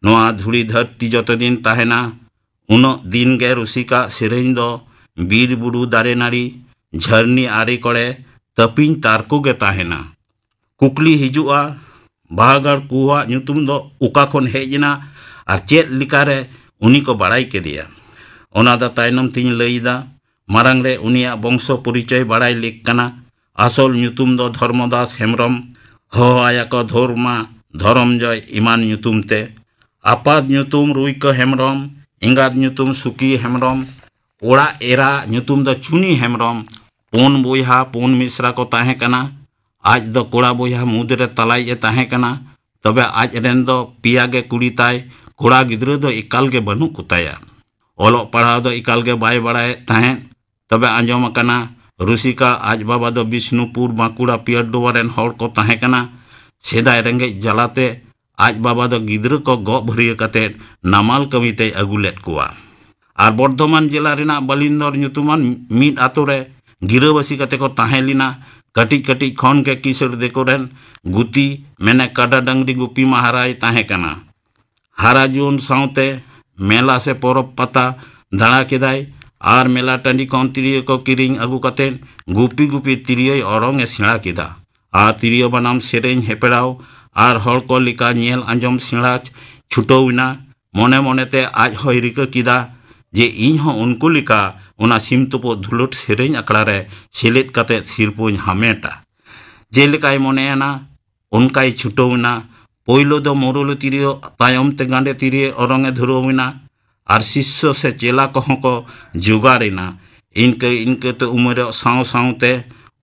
ᱱᱚᱣᱟ ᱫᱷᱩᱲᱤ ᱫᱷᱟᱹᱨᱛᱤ ᱡᱚᱛᱚ ᱫᱤᱱ ᱛᱟᱦᱮᱱᱟ, ᱩᱱᱟᱹᱜ ᱫᱤᱱ ᱜᱮ ᱨᱩᱥᱤᱠᱟᱜ ᱥᱮᱨᱮᱧ ᱫᱚ ᱵᱤᱨ ᱵᱩᱨᱩ ᱫᱟᱨᱮ ᱱᱟᱹᱲᱤ, ᱡᱷᱟᱹᱨᱱᱤ ᱟᱨᱮ ᱠᱚᱨᱮ ᱛᱟᱹᱯᱤᱧ ᱛᱟᱨᱠᱚ ᱜᱮ ᱛᱟᱦᱮᱱᱟ᱾ ᱠᱩᱠᱞᱤ ᱦᱤᱡᱩᱜᱼᱟ, ᱵᱟᱦᱟᱜᱟᱲ ᱠᱩᱦᱩᱣᱟᱜ ᱧᱩᱛᱩᱢ ᱫᱚ ᱚᱠᱟ ᱠᱷᱚᱱ ᱦᱮᱡ ᱮᱱᱟ ᱟᱨ ᱪᱮᱫ ᱞᱮᱠᱟᱨᱮ ᱩᱱᱤ ᱠᱚ ᱵᱟᱲᱟᱭ ᱠᱮᱫᱮᱭᱟ? ᱚᱱᱟ ᱫᱚ ᱛᱟᱭᱱᱚᱢ ᱛᱤᱧ ᱞᱟᱹᱭ ᱮᱫᱟ᱾ ᱢᱟᱨᱟᱝ ᱨᱮ ᱩᱱᱤᱭᱟᱜ ᱵᱚᱝᱥᱚ ᱯᱚᱨᱤᱪᱚᱭ ᱵᱟᱲᱟᱭ ᱞᱮᱠ ᱠᱟᱱᱟ᱾ ᱟᱥᱚᱞ ᱧᱩᱛᱩᱢ ᱫᱚ ᱫᱷᱚᱨᱢᱚᱫᱟᱥ ᱦᱮᱢᱵᱨᱚᱢ, ᱦᱚᱦᱚ ᱟᱭᱟ ᱠᱚ ᱫᱷᱚᱨᱢᱟ, ᱫᱷᱚᱨᱚᱢᱡᱚᱭ ᱮᱢᱟᱱ ᱧᱩᱛᱩᱢ ᱛᱮ᱾ ᱟᱯᱟᱛ ᱧᱩᱛᱩᱢ ᱨᱩᱭᱠᱚ ᱦᱮᱢᱵᱨᱚᱢ, ᱮᱸᱜᱟᱛ ᱧᱩᱛᱩᱢ ᱥᱩᱠᱤ ᱦᱮᱢᱵᱨᱚᱢ, ᱚᱲᱟᱜ ᱮᱨᱟ ᱧᱩᱛᱩᱢ ᱫᱚ ᱪᱩᱱᱤ ᱦᱮᱢᱵᱨᱚᱢ᱾ ᱯᱩᱱ ᱵᱚᱭᱦᱟ, ᱯᱩᱱ ᱢᱤᱥᱨᱟ ᱠᱚ ᱛᱟᱦᱮᱸ ᱠᱟᱱᱟ᱾ ᱟᱡ ᱫᱚ ᱠᱚᱲᱟ ᱵᱚᱭᱦᱟ ᱢᱩᱫᱽᱨᱮ ᱛᱟᱞᱟᱭᱤᱡ ᱮ ᱛᱟᱦᱮᱸ ᱠᱟᱱᱟ᱾ ᱛᱚᱵᱮ ᱟᱡ ᱨᱮᱱ ᱫᱚ ᱯᱮᱭᱟ ᱜᱮ ᱠᱩᱲᱤ ᱛᱟᱭ᱾ ᱠᱚᱲᱟ ᱜᱤᱫᱽᱨᱟᱹ ᱫᱚ ᱮᱠᱟᱞ ᱜᱮ ᱵᱟᱹᱱᱩᱜ ᱠᱚᱛᱟᱭᱟ᱾ ᱚᱞᱚᱜ ᱯᱟᱲᱦᱟᱣ ᱫᱚ ᱮᱠᱟᱞ ᱜᱮ ᱵᱟᱭ ᱵᱟᱲᱟᱭᱮᱫ ᱛᱟᱦᱮᱸᱫ᱾ ᱛᱚᱵᱮ ᱟᱸᱡᱚᱢ ᱟᱠᱟᱱᱟ, ᱨᱩᱥᱤᱠᱟ ᱟᱡ ᱵᱟᱵᱟ ᱫᱚ ᱵᱤᱥᱱᱩᱯᱩᱨ, ᱵᱟᱸᱠᱩᱲᱟ, ᱯᱤᱭᱟᱨᱰᱩᱣᱟ ᱨᱮᱱ ᱦᱚᱲ ᱠᱚ ᱛᱟᱦᱮᱸ ᱠᱟᱱᱟ᱾ ᱥᱮᱫᱟᱭ ᱨᱮᱸᱜᱮᱡ ᱡᱟᱞᱟᱛᱮ ᱟᱡ ᱵᱟᱵᱟ ᱫᱚ ᱜᱤᱫᱽᱨᱟᱹ ᱠᱚ ᱜᱚᱜ ᱵᱷᱟᱹᱨᱭᱟᱹ ᱠᱟᱛᱮ ᱱᱟᱢᱟᱞ ᱠᱟᱹᱢᱤ ᱛᱮᱭ ᱟᱹᱜᱩ ᱞᱮᱫ ᱠᱚᱣᱟ᱾ ᱟᱨ ᱵᱚᱨᱫᱷᱚᱢᱟᱱ ᱡᱮᱞᱟ ᱨᱮᱱᱟᱜ ᱵᱟᱞᱤᱱᱫᱚᱨ ᱧᱩᱛᱩᱢᱟᱱ ᱢᱤᱫ ᱟᱛᱳ ᱨᱮ ᱜᱤᱨᱟᱹᱵᱟᱹᱥᱤ ᱠᱟᱛᱮ ᱠᱚ ᱛᱟᱦᱮᱸ ᱞᱮᱱᱟ᱾ ᱠᱟᱹᱴᱤᱡ ᱠᱟᱹᱴᱤᱡ ᱠᱷᱚᱱ ᱜᱮ ᱠᱤᱥᱟᱹᱬ ᱫᱤᱠᱩ ᱨᱮᱱ ᱜᱩᱛᱤ, ᱢᱮᱱᱮ ᱠᱟᱰᱟ ᱰᱟᱝᱨᱤ ᱜᱩᱯᱤ ᱢᱟᱦᱟᱨᱟᱭ ᱛᱟᱦᱮᱸ ᱠᱟᱱᱟ᱾ ᱦᱟᱨᱟ ᱡᱩᱣᱟᱹᱱ ᱥᱟᱶᱛᱮ ᱢᱮᱞᱟ ᱥᱮ ᱯᱚᱨᱚᱵᱽ ᱯᱟᱛᱟ ᱫᱟᱬᱟ ᱠᱮᱫᱟᱭ ᱟᱨ ᱢᱮᱞᱟ ᱴᱟᱺᱰᱤ ᱠᱷᱚᱱ ᱛᱤᱨᱭᱳ ᱠᱚ ᱠᱤᱨᱤᱧ ᱟᱹᱜᱩ ᱠᱟᱛᱮ ᱜᱩᱯᱤ ᱜᱩᱯᱤ ᱛᱤᱨᱭᱳᱭ ᱚᱨᱚᱝ ᱮ ᱥᱮᱬᱟ ᱠᱮᱫᱟ᱾ ᱟᱨ ᱛᱤᱨᱭᱳ ᱵᱟᱱᱟᱢ ᱥᱮᱨᱮᱧ ᱦᱮᱯᱨᱟᱣ ᱟᱨ ᱦᱚᱲ ᱠᱚ ᱞᱮᱠᱟ ᱧᱮᱞ ᱟᱸᱡᱚᱢ ᱥᱮᱬᱟ ᱪᱷᱩᱴᱟᱹᱣ ᱮᱱᱟ᱾ ᱢᱚᱱᱮ ᱢᱚᱱᱮᱛᱮ ᱟᱡ ᱦᱚᱸᱭ ᱨᱤᱠᱟᱹ ᱠᱮᱫᱟ ᱡᱮ ᱤᱧ ᱦᱚᱸ ᱩᱱᱠᱩ ᱞᱮᱠᱟ ᱚᱱᱟ ᱥᱤᱢ ᱛᱩᱯᱩᱫ ᱫᱷᱩᱞᱟᱹᱴ ᱥᱮᱨᱮᱧ ᱟᱠᱷᱲᱟ ᱨᱮ ᱥᱮᱞᱮᱫ ᱠᱟᱛᱮ ᱥᱤᱨᱯᱟᱹᱧ ᱦᱟᱢᱮᱴᱟ᱾ ᱡᱮᱞᱮᱠᱟᱭ ᱢᱚᱱᱮᱭᱟᱱᱟ, ᱚᱱᱠᱟᱭ ᱪᱷᱩᱴᱟᱹᱣ ᱮᱱᱟ᱾ ᱯᱳᱭᱞᱳ ᱫᱚ ᱢᱩᱨᱩᱞᱤ ᱛᱤᱨᱭᱳ, ᱛᱟᱭᱚᱢ ᱛᱮ ᱜᱟᱸᱰᱮ ᱛᱤᱨᱭᱳ ᱚᱨᱚᱝ ᱮ ᱫᱷᱩᱨᱟᱹᱣ ᱮᱱᱟ᱾ ᱟᱨ ᱥᱤᱥᱥᱚ ᱥᱮ ᱪᱮᱞᱟ ᱠᱚᱦᱚᱸ ᱠᱚ ᱡᱚᱜᱟᱲ ᱮᱱᱟ᱾ ᱤᱱᱠᱟᱹ ᱤᱱᱠᱟᱹᱛᱮ ᱩᱢᱮᱨᱚᱜ ᱥᱟᱶ ᱥᱟᱶᱛᱮ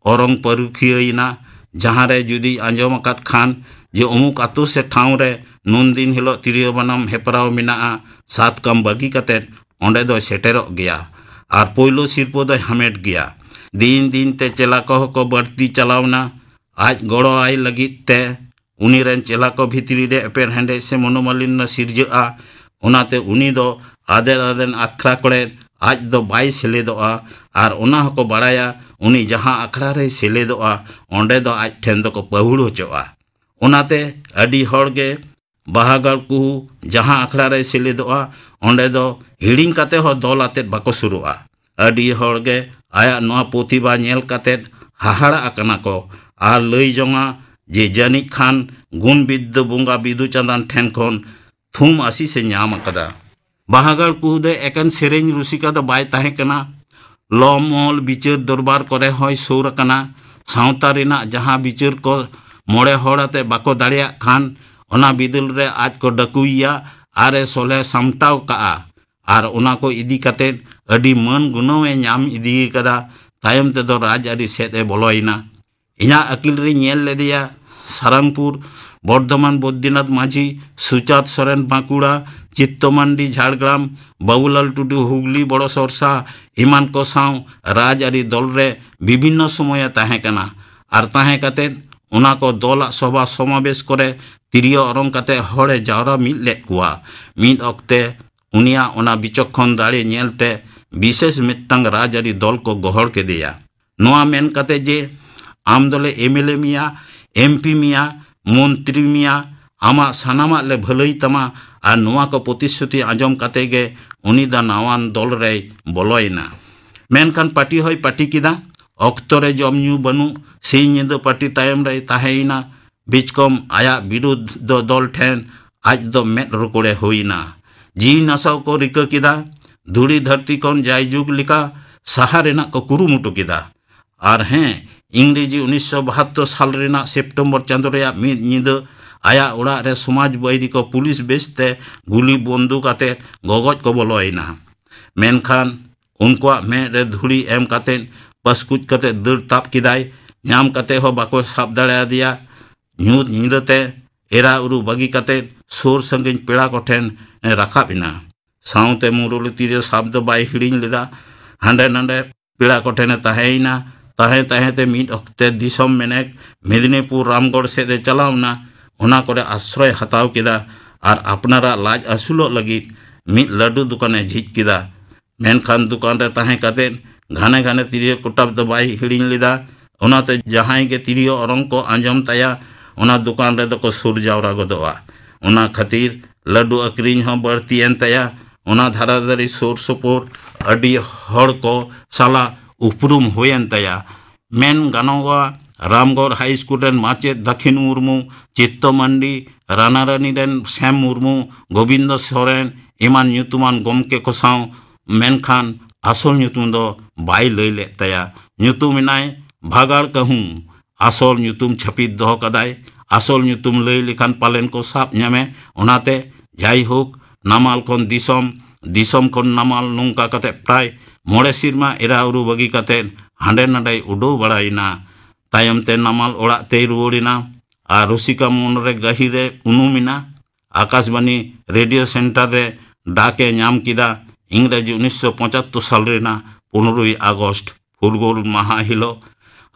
ᱚᱨᱚᱝ ᱯᱟᱹᱨᱩᱠᱷᱤᱭᱟᱹᱭᱮᱱᱟ᱾ ᱡᱟᱦᱟᱸ ᱨᱮ ᱡᱩᱫᱤ ᱟᱸᱡᱚᱢ ᱟᱠᱟᱫ ᱠᱷᱟᱱ ᱡᱮ ᱚᱢᱩᱠ ᱟᱛᱳ ᱥᱮ ᱴᱷᱟᱶ ᱨᱮ ᱱᱩᱱ ᱫᱤᱱ ᱦᱤᱞᱳᱜ ᱛᱤᱨᱭᱳ ᱵᱟᱱᱟᱢ ᱦᱮᱯᱨᱟᱣ ᱢᱮᱱᱟᱜᱼᱟ, ᱥᱟᱛ ᱠᱟᱢ ᱵᱟᱹᱜᱤ ᱠᱟᱛᱮᱫ ᱚᱸᱰᱮ ᱫᱚᱭ ᱥᱮᱴᱮᱨᱚᱜ ᱜᱮᱭᱟ ᱟᱨ ᱯᱳᱭᱞᱳ ᱥᱤᱨᱯᱟᱹ ᱫᱚᱭ ᱦᱟᱢᱮᱴ ᱜᱮᱭᱟ᱾ ᱫᱤᱱ ᱫᱤᱱ ᱛᱮ ᱪᱮᱞᱟ ᱠᱚᱦᱚᱸ ᱠᱚ ᱵᱟᱹᱲᱛᱤ ᱪᱟᱞᱟᱣᱱᱟ᱾ ᱟᱡ ᱜᱚᱲᱚ ᱟᱭ ᱞᱟᱹᱜᱤᱫ ᱛᱮ ᱩᱱᱤ ᱨᱮᱱ ᱪᱮᱞᱟ ᱠᱚ ᱵᱷᱤᱛᱨᱤ ᱨᱮ ᱮᱯᱮᱨ ᱦᱮᱸᱰᱮᱡ ᱥᱮ ᱢᱚᱱᱳᱢᱟᱞᱤᱱᱱᱚ ᱥᱤᱨᱡᱟᱹᱜᱼᱟ᱾ ᱚᱱᱟᱛᱮ ᱩᱱᱤ ᱫᱚ ᱟᱫᱮᱨ ᱟᱫᱮᱨ ᱟᱠᱷᱲᱟ ᱠᱚᱨᱮ ᱟᱡ ᱫᱚ ᱵᱟᱭ ᱥᱮᱞᱮᱫᱚᱜᱼᱟ᱾ ᱟᱨ ᱚᱱᱟ ᱦᱚᱸᱠᱚ ᱵᱟᱲᱟᱭᱟ, ᱩᱱᱤ ᱡᱟᱦᱟᱸ ᱟᱠᱷᱲᱟ ᱨᱮᱭ ᱥᱮᱞᱮᱫᱚᱜᱼᱟ, ᱚᱸᱰᱮ ᱫᱚ ᱟᱡ ᱴᱷᱮᱱ ᱫᱚᱠᱚ ᱯᱟᱹᱦᱩᱲ ᱦᱚᱪᱚᱜᱼᱟ᱾ ᱚᱱᱟᱛᱮ ᱟᱹᱰᱤ ᱦᱚᱲ ᱜᱮ ᱵᱟᱦᱟᱜᱟᱲ ᱠᱩᱦᱩ ᱡᱟᱦᱟᱸ ᱟᱠᱷᱲᱟ ᱨᱮᱭ ᱥᱮᱞᱮᱫᱚᱜᱼᱟ, ᱚᱸᱰᱮ ᱫᱚ ᱦᱤᱲᱤᱧ ᱠᱟᱛᱮ ᱦᱚᱸ ᱫᱚᱞ ᱟᱛᱮᱫ ᱵᱟᱠᱚ ᱥᱩᱨᱩᱜᱼᱟ᱾ ᱟᱹᱰᱤ ᱦᱚᱲ ᱜᱮ ᱟᱭᱟᱜ ᱱᱚᱣᱟ ᱯᱨᱚᱛᱤᱵᱷᱟ ᱧᱮᱞ ᱠᱟᱛᱮᱫ ᱦᱟᱦᱟᱲᱟᱜ ᱟᱠᱟᱱᱟ ᱠᱚ ᱟᱨ ᱞᱟᱹᱭ ᱡᱚᱝᱟ ᱡᱮ ᱡᱟᱹᱱᱤᱡ ᱠᱷᱟᱱ ᱜᱩᱱ ᱵᱤᱫᱽᱫᱟᱹ ᱵᱚᱸᱜᱟ ᱵᱤᱫᱩ ᱪᱟᱸᱫᱟᱱ ᱴᱷᱮᱱ ᱠᱷᱚᱱ ᱛᱷᱩᱢ ᱟᱥᱤᱥ ᱮ ᱧᱟᱢ ᱟᱠᱟᱫᱟ᱾ ᱵᱟᱦᱟᱜᱟᱲ ᱠᱩᱦᱩ ᱫᱚ ᱮᱠᱮᱱ ᱥᱮᱨᱮᱧ ᱨᱩᱥᱤᱠᱟ ᱫᱚ ᱵᱟᱭ ᱛᱟᱦᱮᱸ ᱠᱟᱱᱟ᱾ ᱞᱚ ᱢᱚᱞ ᱵᱤᱪᱟᱹᱨ ᱫᱚᱨᱵᱟᱨ ᱠᱚᱨᱮ ᱦᱚᱸᱭ ᱥᱩᱨ ᱟᱠᱟᱱᱟ᱾ ᱥᱟᱶᱛᱟ ᱨᱮᱱᱟᱜ ᱡᱟᱦᱟᱸ ᱵᱤᱪᱟᱹᱨ ᱠᱚ ᱢᱚᱬᱮ ᱦᱚᱲ ᱟᱛᱮ ᱵᱟᱠᱚ ᱫᱟᱲᱮᱭᱟᱜ ᱠᱷᱟᱱ, ᱚᱱᱟ ᱵᱤᱫᱟᱹᱞ ᱨᱮ ᱟᱡ ᱠᱚ ᱰᱟᱹᱠᱩᱭᱮᱭᱟ ᱟᱨ ᱮ ᱥᱚᱞᱦᱮ ᱥᱟᱢᱴᱟᱣ ᱠᱟᱜᱼᱟ᱾ ᱟᱨ ᱚᱱᱟ ᱠᱚ ᱤᱫᱤ ᱠᱟᱛᱮᱫ ᱟᱹᱰᱤ ᱢᱟᱹᱱ ᱜᱩᱱᱟᱹᱣ ᱮ ᱧᱟᱢ ᱤᱫᱤ ᱠᱟᱫᱟ᱾ ᱛᱟᱭᱚᱢ ᱛᱮᱫᱚ ᱨᱟᱡᱽᱟᱹᱨᱤ ᱥᱮᱫ ᱮ ᱵᱚᱞᱚᱭᱮᱱᱟ᱾ ᱤᱧᱟᱹᱜ ᱟᱹᱠᱤᱞ ᱨᱤᱧ ᱧᱮᱞ ᱞᱮᱫᱮᱭᱟ ᱥᱟᱨᱟᱝᱯᱩᱨ, ᱵᱚᱨᱫᱷᱚᱢᱟᱱ ᱵᱚᱫᱽᱨᱤᱱᱟᱛᱷ ᱢᱟᱹᱡᱷᱤ, ᱥᱩᱪᱟᱸᱫᱽ ᱥᱚᱨᱮᱱ ᱵᱟᱸᱠᱩᱲᱟ, ᱪᱤᱛᱛᱚ ᱢᱟᱱᱰᱤ ᱡᱷᱟᱲᱜᱨᱟᱢ, ᱵᱟᱵᱩᱞᱟᱞ ᱴᱩᱰᱩ ᱦᱩᱜᱽᱞᱤ ᱵᱚᱲᱚ ᱥᱚᱨᱥᱟ ᱮᱢᱟᱱ ᱠᱚ ᱥᱟᱶ ᱨᱟᱡᱽᱟᱹᱨᱤ ᱫᱚᱞ ᱨᱮ ᱵᱤᱵᱷᱤᱱᱱᱚ ᱥᱚᱢᱚᱭᱮ ᱛᱟᱦᱮᱸ ᱠᱟᱱᱟ᱾ ᱟᱨ ᱛᱟᱦᱮᱸ ᱠᱟᱛᱮᱫ ᱚᱱᱟ ᱠᱚ ᱫᱚᱞᱟᱜ ᱥᱚᱵᱷᱟ ᱥᱚᱢᱟᱵᱮᱥ ᱠᱚᱨᱮ ᱛᱤᱨᱭᱳ ᱚᱨᱚᱝ ᱠᱟᱛᱮ ᱦᱚᱲᱮ ᱡᱟᱣᱨᱟ ᱢᱤᱫ ᱞᱮᱫ ᱠᱚᱣᱟ᱾ ᱢᱤᱫ ᱚᱠᱛᱮ ᱩᱱᱤᱭᱟᱜ ᱚᱱᱟ ᱵᱤᱪᱚᱠᱠᱷᱚᱱ ᱫᱟᱲᱮ ᱧᱮᱞᱛᱮ ᱵᱤᱥᱮᱥ ᱢᱤᱫᱴᱟᱝ ᱨᱟᱡᱽᱟᱹᱨᱤ ᱫᱚᱞ ᱠᱚ ᱜᱚᱦᱚᱲ ᱠᱮᱫᱮᱭᱟ᱾ ᱱᱚᱣᱟ ᱢᱮᱱ ᱠᱟᱛᱮ ᱡᱮ ᱟᱢ ᱫᱚᱞᱮ ᱮᱢ ᱮᱞ ᱮ ᱢᱮᱭᱟ, ᱮᱢ ᱯᱤ ᱢᱮᱭᱟ, ᱢᱚᱱᱛᱨᱤ ᱢᱮᱭᱟ, ᱟᱢᱟᱜ ᱥᱟᱱᱟᱢᱟᱜ ᱞᱮ ᱵᱷᱟᱹᱞᱟᱹᱭ ᱛᱟᱢᱟ, ᱟᱨ ᱱᱚᱣᱟ ᱠᱚ ᱯᱨᱚᱛᱤᱥᱨᱩᱛᱤ ᱟᱸᱡᱚᱢ ᱠᱟᱛᱮ ᱜᱮ ᱩᱱᱤ ᱫᱚ ᱱᱟᱣᱟᱱ ᱫᱚᱞ ᱨᱮᱭ ᱵᱚᱞᱚᱭᱮᱱᱟ᱾ ᱢᱮᱱᱠᱷᱟᱱ ᱯᱟᱹᱴᱤ ᱦᱚᱸᱭ ᱯᱟᱹᱴᱤ ᱠᱮᱫᱟ᱾ ᱚᱠᱛᱚ ᱨᱮ ᱡᱚᱢ ᱧᱩ ᱵᱟᱹᱱᱩᱜ, ᱥᱤᱧ ᱧᱤᱫᱟᱹ ᱯᱟᱹᱴᱤ ᱛᱟᱭᱚᱢ ᱨᱮᱭ ᱛᱟᱦᱮᱸᱭᱮᱱᱟ᱾ ᱵᱤᱪᱠᱚᱢ ᱟᱭᱟᱜ ᱵᱤᱨᱩᱫᱷ ᱫᱚ ᱫᱚᱞ ᱴᱷᱮᱱ ᱟᱡ ᱫᱚ ᱢᱮᱫ ᱨᱚᱠᱚᱲᱮ ᱦᱩᱭᱮᱱᱟ᱾ ᱡᱤᱣᱤ ᱱᱟᱥᱟᱣ ᱠᱚ ᱨᱤᱠᱟᱹ ᱠᱮᱫᱟ᱾ ᱫᱷᱩᱲᱤ ᱫᱷᱟᱹᱨᱛᱤ ᱠᱷᱚᱱ ᱡᱟᱭᱡᱩᱜᱽ ᱞᱮᱠᱟ ᱥᱟᱦᱟ ᱨᱮᱱᱟᱜ ᱠᱚ ᱠᱩᱨᱩᱢᱩᱴᱩ ᱠᱮᱫᱟ᱾ ᱟᱨ ᱦᱮᱸ, ᱤᱝᱨᱮᱡᱤ ᱩᱱᱤᱥᱥᱚ ᱵᱟᱦᱟᱛᱛᱳᱨ ᱥᱟᱞ ᱨᱮᱱᱟᱜ ᱥᱮᱯᱴᱮᱢᱵᱚᱨ ᱪᱟᱸᱫᱳ ᱨᱮᱭᱟᱜ ᱢᱤᱫ ᱧᱤᱫᱟᱹ ᱟᱭᱟᱜ ᱚᱲᱟᱜ ᱨᱮ ᱥᱚᱢᱟᱡᱽ ᱵᱟᱹᱭᱨᱤ ᱠᱚ ᱯᱩᱞᱤᱥ ᱵᱮᱥᱛᱮ ᱜᱩᱞᱤ ᱵᱚᱱᱫᱩᱠ ᱟᱛᱮ ᱜᱚᱜᱚᱡ ᱠᱚ ᱵᱚᱞᱚᱭᱮᱱᱟ᱾ ᱢᱮᱱᱠᱷᱟᱱ ᱩᱱᱠᱩᱣᱟᱜ ᱢᱮᱫ ᱨᱮ ᱫᱷᱩᱲᱤ ᱮᱢ ᱠᱟᱛᱮ ᱯᱟᱹᱥᱠᱩᱡ ᱠᱟᱛᱮ ᱫᱟᱹᱲ ᱛᱟᱵ ᱠᱮᱫᱟᱭ᱾ ᱧᱟᱢ ᱠᱟᱛᱮ ᱦᱚᱸ ᱵᱟᱠᱚ ᱥᱟᱵ ᱫᱟᱲᱮᱭᱟᱫᱮᱭᱟ᱾ ᱧᱩᱛ ᱧᱤᱫᱟᱹᱛᱮ ᱮᱨᱟ ᱩᱨᱩ ᱵᱟᱹᱜᱤ ᱠᱟᱛᱮ ᱥᱩᱨ ᱥᱟᱺᱜᱤᱧ ᱯᱮᱲᱟ ᱠᱚᱴᱷᱮᱱ ᱮ ᱨᱟᱠᱟᱵ ᱮᱱᱟ᱾ ᱥᱟᱶᱛᱮ ᱢᱩᱨᱚᱞᱤ ᱛᱤᱨᱭᱳ ᱥᱟᱵ ᱫᱚ ᱵᱟᱭ ᱦᱤᱲᱤᱧ ᱞᱮᱫᱟ᱾ ᱦᱟᱸᱰᱮ ᱱᱟᱰᱮ ᱯᱮᱲᱟ ᱠᱚᱴᱷᱮᱱ ᱮ ᱛᱟᱦᱮᱸᱭᱮᱱᱟ᱾ ᱛᱟᱦᱮᱸ ᱛᱟᱦᱮᱸ ᱛᱮ ᱢᱤᱫ ᱚᱠᱛᱮ ᱫᱤᱥᱚᱢ ᱢᱮᱱᱮᱠ ᱢᱮᱫᱽᱱᱤᱯᱩᱨ ᱨᱟᱢᱜᱚᱲ ᱥᱮᱫ ᱮ ᱪᱟᱞᱟᱣ ᱮᱱᱟ᱾ ᱚᱱᱟ ᱠᱚᱨᱮ ᱟᱥᱨᱚᱭ ᱦᱟᱛᱟᱣ ᱠᱮᱫᱟ ᱟᱨ ᱟᱯᱱᱟᱨᱟᱜ ᱞᱟᱡ ᱟᱹᱥᱩᱞᱚᱜ ᱞᱟᱹᱜᱤᱫ ᱢᱤᱫ ᱞᱟᱹᱰᱩ ᱫᱚᱠᱟᱱ ᱮ ᱡᱷᱤᱡ ᱠᱮᱫᱟ᱾ ᱢᱮᱱᱠᱷᱟᱱ ᱫᱚᱠᱟᱱ ᱨᱮ ᱛᱟᱦᱮᱸ ᱠᱟᱛᱮ ᱜᱷᱟᱱᱮ ᱜᱷᱟᱱᱮ ᱛᱤᱨᱭᱳ ᱠᱚᱴᱟᱵ ᱫᱚ ᱵᱟᱭ ᱦᱤᱲᱤᱧ ᱞᱮᱫᱟ᱾ ᱚᱱᱟᱛᱮ ᱡᱟᱦᱟᱸᱭ ᱜᱮ ᱛᱤᱨᱭᱳ ᱚᱨᱚᱝ ᱠᱚ ᱟᱸᱡᱚᱢ ᱛᱟᱭᱟ, ᱚᱱᱟ ᱫᱚᱠᱟᱱ ᱨᱮᱫᱚ ᱠᱚ ᱥᱩᱨ ᱡᱟᱣᱨᱟ ᱜᱚᱫᱚᱜᱼᱟ᱾ ᱚᱱᱟ ᱠᱷᱟᱹᱛᱤᱨ ᱞᱟᱹᱰᱩ ᱟᱹᱠᱷᱨᱤᱧ ᱦᱚᱸ ᱵᱟᱹᱲᱛᱤᱭᱮᱱ ᱛᱟᱭᱟ᱾ ᱚᱱᱟ ᱫᱷᱟᱨᱟ ᱫᱷᱟᱨᱤ ᱥᱩᱨ ᱥᱩᱯᱩᱨ ᱟᱹᱰᱤ ᱦᱚᱲ ᱠᱚ ᱥᱟᱞᱟᱜ ᱩᱯᱨᱩᱢ ᱦᱩᱭᱮᱱ ᱛᱟᱭᱟ᱾ ᱢᱮᱱ ᱜᱟᱱᱚᱜᱼᱟ, ᱨᱟᱢᱜᱚᱲ ᱦᱟᱭ ᱥᱠᱩᱞ ᱨᱮᱱ ᱢᱟᱪᱮᱫ ᱫᱟᱹᱠᱷᱤᱱ ᱢᱩᱨᱢᱩ, ᱪᱤᱛᱛᱚ ᱢᱟᱱᱰᱤ, ᱨᱟᱱᱟᱨᱟᱱᱤ ᱨᱮᱱ ᱥᱮᱢ ᱢᱩᱨᱢᱩ, ᱜᱳᱵᱤᱱᱫᱚ ᱥᱚᱨᱮᱱ ᱮᱢᱟᱱ ᱧᱩᱛᱩᱢᱟᱱ ᱜᱚᱢᱠᱮ ᱠᱚ ᱥᱟᱶ, ᱢᱮᱱᱠᱷᱟᱱ ᱟᱥᱚᱞ ᱧᱩᱛᱩᱢ ᱫᱚ ᱵᱟᱭ ᱞᱟᱹᱭ ᱞᱮᱫ ᱛᱟᱭᱟ᱾ ᱧᱩᱛᱩᱢ ᱮᱱᱟᱭ ᱵᱷᱟᱜᱟᱲ ᱠᱟᱹᱦᱩ᱾ ᱟᱥᱚᱞ ᱧᱩᱛᱩᱢ ᱪᱷᱟᱹᱯᱤᱛ ᱫᱚᱦᱚ ᱠᱟᱫᱟᱭ᱾ ᱟᱥᱚᱞ ᱧᱩᱛᱩᱢ ᱞᱟᱹᱭ ᱞᱮᱠᱷᱟᱱ ᱯᱟᱞᱮᱱ ᱠᱚ ᱥᱟᱵ ᱧᱟᱢᱮ᱾ ᱚᱱᱟᱛᱮ ᱡᱟᱭᱦᱳᱠ, ᱱᱟᱢᱟᱞ ᱠᱷᱚᱱ ᱫᱤᱥᱚᱢ, ᱫᱤᱥᱚᱢ ᱠᱷᱚᱱ ᱱᱟᱢᱟᱞ, ᱱᱚᱝᱠᱟ ᱠᱟᱛᱮ ᱯᱨᱟᱭ ᱢᱚᱬᱮ ᱥᱮᱨᱢᱟ ᱮᱨᱟ ᱩᱨᱩ ᱵᱟᱹᱜᱤ ᱠᱟᱛᱮ ᱦᱟᱸᱰᱮ ᱱᱟᱰᱮᱭ ᱩᱰᱟᱹᱣ ᱵᱟᱲᱟᱭᱮᱱᱟ᱾ ᱛᱟᱭᱚᱢ ᱛᱮ ᱱᱟᱢᱟᱞ ᱚᱲᱟᱜ ᱛᱮᱭ ᱨᱩᱣᱟᱹᱲᱮᱱᱟ ᱟᱨ ᱨᱩᱥᱤᱠᱟ ᱢᱚᱱ ᱨᱮ ᱜᱟᱹᱦᱤᱨ ᱮ ᱩᱱᱩᱢ ᱮᱱᱟ᱾ ᱟᱠᱟᱥᱵᱟᱱᱤ ᱨᱮᱰᱤᱭᱳ ᱥᱮᱱᱴᱟᱨ ᱨᱮ ᱰᱟᱠ ᱮ ᱧᱟᱢ ᱠᱮᱫᱟ᱾ ᱤᱝᱨᱮᱡᱤ ᱩᱱᱤᱥᱥᱚ ᱯᱚᱸᱪᱟᱛᱛᱳᱨ ᱥᱟᱞ ᱨᱮᱱᱟᱜ ᱯᱚᱱᱨᱚᱭ ᱟᱜᱚᱥᱴ ᱯᱷᱩᱨᱜᱟᱹᱞ ᱢᱟᱦᱟ ᱦᱤᱞᱳᱜ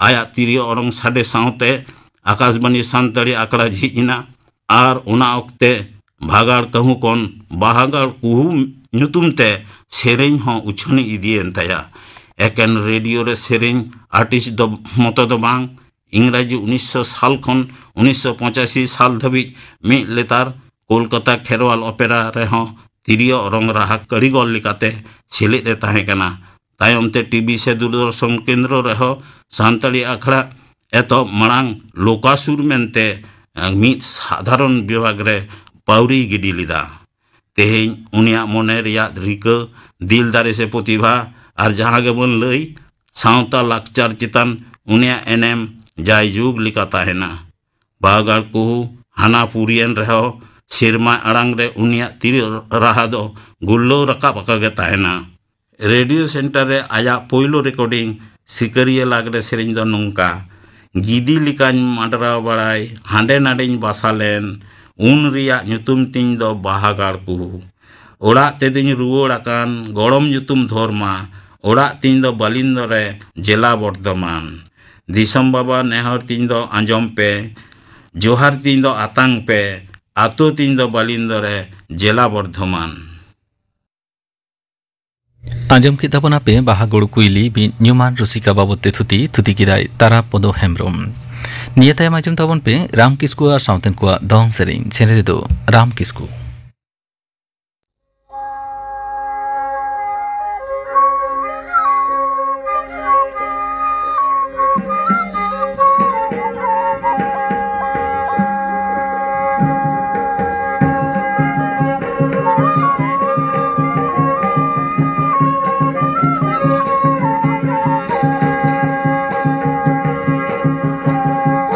ᱟᱭᱟᱜ ᱛᱤᱨᱭᱳ ᱚᱨᱚᱝ ᱥᱟᱰᱮ ᱥᱟᱶᱛᱮ ᱟᱠᱟᱥᱵᱟᱱᱤ ᱥᱟᱱᱛᱟᱲᱤ ᱟᱠᱷᱲᱟ ᱡᱷᱤᱡ ᱮᱱᱟ᱾ ᱟᱨ ᱚᱱᱟ ᱚᱠᱛᱮ ᱵᱷᱟᱜᱟᱲ ᱠᱟᱹᱦᱩ ᱠᱷᱚᱱ ᱵᱟᱦᱟᱜᱟᱲ ᱠᱩᱦᱩ ᱧᱩᱛᱩᱢ ᱛᱮ ᱥᱮᱨᱮᱧ ᱦᱚᱸ ᱩᱪᱷᱟᱹᱱ ᱤᱫᱤᱭᱮᱱ ᱛᱟᱭᱟ᱾ ᱮᱠᱮᱱ ᱨᱮᱰᱤᱭᱳ ᱨᱮ ᱥᱮᱨᱮᱧ ᱟᱨᱴᱤᱥᱴ ᱫᱚ ᱢᱚᱛᱚ ᱫᱚ ᱵᱟᱝ, ᱤᱝᱨᱟᱡᱤ ᱩᱱᱤᱥᱥᱚ ᱥᱟᱞ ᱠᱷᱚᱱ ᱩᱱᱤᱥᱥᱚ ᱯᱚᱸᱪᱟᱥᱤ ᱥᱟᱞ ᱫᱷᱟᱹᱵᱤᱡ ᱢᱤᱫ ᱞᱮᱛᱟᱲ ᱠᱳᱞᱠᱟᱛᱟ ᱠᱷᱮᱨᱣᱟᱞ ᱚᱯᱮᱨᱟ ᱨᱮᱦᱚᱸ ᱛᱤᱨᱭᱳ ᱚᱨᱚᱝ ᱨᱟᱦᱟ ᱠᱟᱹᱨᱤᱜᱚᱞ ᱞᱮᱠᱟᱛᱮ ᱥᱮᱞᱮᱫ ᱮ ᱛᱟᱦᱮᱸ ᱠᱟᱱᱟ᱾ ᱛᱟᱭᱚᱢ ᱛᱮ ᱴᱤᱵᱷᱤ ᱥᱮ ᱫᱩᱨᱫᱚᱨᱥᱚᱱ ᱠᱮᱱᱫᱨᱚ ᱨᱮᱦᱚᱸ ᱥᱟᱱᱛᱟᱲᱤ ᱟᱠᱷᱲᱟ ᱮᱛᱚᱦᱚᱵ ᱢᱟᱲᱟᱝ ᱞᱳᱠᱟᱥᱩᱨ ᱢᱮᱱᱛᱮ ᱢᱤᱫ ᱥᱟᱫᱷᱟᱨᱚᱱ ᱵᱤᱵᱷᱟᱜᱽ ᱨᱮ ᱯᱟᱹᱣᱨᱤᱭ ᱜᱤᱰᱤ ᱞᱮᱫᱟ᱾ ᱛᱮᱦᱮᱧ ᱩᱱᱤᱭᱟᱜ ᱢᱚᱱᱮ ᱨᱮᱭᱟᱜ ᱨᱤᱠᱟᱹ, ᱫᱤᱞ ᱫᱟᱲᱮ ᱥᱮ ᱯᱨᱚᱛᱤᱵᱷᱟ ᱟᱨ ᱡᱟᱦᱟᱸ ᱜᱮᱵᱚᱱ ᱞᱟᱹᱭ, ᱥᱟᱶᱛᱟ ᱞᱟᱠᱪᱟᱨ ᱪᱮᱛᱟᱱ ᱩᱱᱤᱭᱟᱜ ᱮᱱᱮᱢ ᱡᱟᱭᱡᱩᱜᱽ ᱞᱮᱠᱟ ᱛᱟᱦᱮᱱᱟ᱾ ᱵᱟᱦᱟᱜᱟᱲ ᱠᱩᱦᱩ ᱦᱟᱱᱟ ᱯᱩᱨᱤᱭᱮᱱ ᱨᱮᱦᱚᱸ ᱥᱮᱨᱢᱟ ᱟᱲᱟᱝ ᱨᱮ ᱩᱱᱤᱭᱟᱜ ᱛᱤᱨᱭᱳ ᱨᱟᱦᱟ ᱫᱚ ᱜᱩᱨᱞᱟᱹᱣ ᱨᱟᱠᱟᱵ ᱟᱠᱟ ᱜᱮ ᱛᱟᱦᱮᱱᱟ᱾ ᱨᱮᱰᱤᱭᱳ ᱥᱮᱱᱴᱟᱨ ᱨᱮ ᱟᱭᱟᱜ ᱯᱳᱭᱞᱳ ᱨᱮᱠᱚᱨᱰᱤᱝ ᱥᱤᱠᱟᱹᱨᱤᱭᱟᱹ ᱞᱟᱜᱽᱲᱮ ᱥᱮᱨᱮᱧ ᱫᱚ ᱱᱚᱝᱠᱟ: ᱜᱤᱫᱤ ᱞᱮᱠᱟᱧ ᱢᱟᱰᱨᱟᱣ ᱵᱟᱲᱟᱭ, ᱦᱟᱸᱰᱮ ᱱᱟᱰᱮᱧ ᱵᱟᱥᱟ ᱞᱮᱱ, ᱩᱱ ᱨᱮᱭᱟᱜ ᱧᱩᱛᱩᱢ ᱛᱤᱧ ᱫᱚ ᱵᱟᱦᱟ ᱜᱟᱲ ᱠᱩᱦᱩ᱾ ᱚᱲᱟᱜ ᱛᱮᱫᱚᱧ ᱨᱩᱣᱟᱹᱲ ᱟᱠᱟᱱ, ᱜᱚᱲᱚᱢ ᱧᱩᱛᱩᱢ ᱫᱷᱚᱨᱢᱟ, ᱚᱲᱟᱜ ᱛᱤᱧ ᱫᱚ ᱵᱟᱞᱤᱱᱫᱚ ᱨᱮ, ᱡᱮᱞᱟ ᱵᱚᱨᱫᱷᱚᱢᱟᱱ᱾ ᱫᱤᱥᱚᱢ ᱵᱟᱵᱟ ᱱᱮᱦᱚᱨ ᱛᱤᱧ ᱫᱚ ᱟᱸᱡᱚᱢ ᱯᱮ, ᱡᱚᱦᱟᱨ ᱛᱤᱧ ᱫᱚ ᱟᱛᱟᱝ ᱯᱮ, ᱟᱛᱳ ᱛᱤᱧ ᱫᱚ ᱵᱟᱞᱤᱱᱫᱚ ᱨᱮ, ᱡᱮᱞᱟ ᱵᱚᱨᱫᱷᱚᱢᱟᱱ᱾ ᱟᱸᱡᱚᱢ ᱠᱮᱫ ᱛᱟᱵᱚᱱᱟ ᱯᱮ ᱵᱟᱦᱟ ᱜᱩᱲ ᱠᱩᱭᱞᱤ, ᱢᱤᱫ ᱧᱩᱢᱟᱱ ᱨᱩᱥᱤᱠᱟ ᱵᱟᱵᱚᱛ ᱛᱮ ᱛᱷᱩᱛᱤ, ᱛᱷᱩᱛᱤ ᱠᱮᱫᱟᱭ ᱛᱟᱨᱟ ᱯᱚᱫᱚ ᱦᱮᱢᱵᱨᱚᱢ᱾ ᱱᱤᱭᱟᱹ ᱛᱟᱭᱚᱢ ᱟᱸᱡᱚᱢ ᱛᱟᱵᱚᱱ ᱯᱮ ᱨᱟᱢ ᱠᱤᱥᱠᱩ ᱟᱨ ᱥᱟᱶᱛᱮᱱ ᱠᱚᱣᱟᱜ ᱫᱚᱝ ᱥᱮᱨᱮᱧ, ᱥᱮᱨᱮᱧ ᱨᱮᱫᱚ ᱨᱟᱢ ᱠᱤᱥᱠᱩ᱾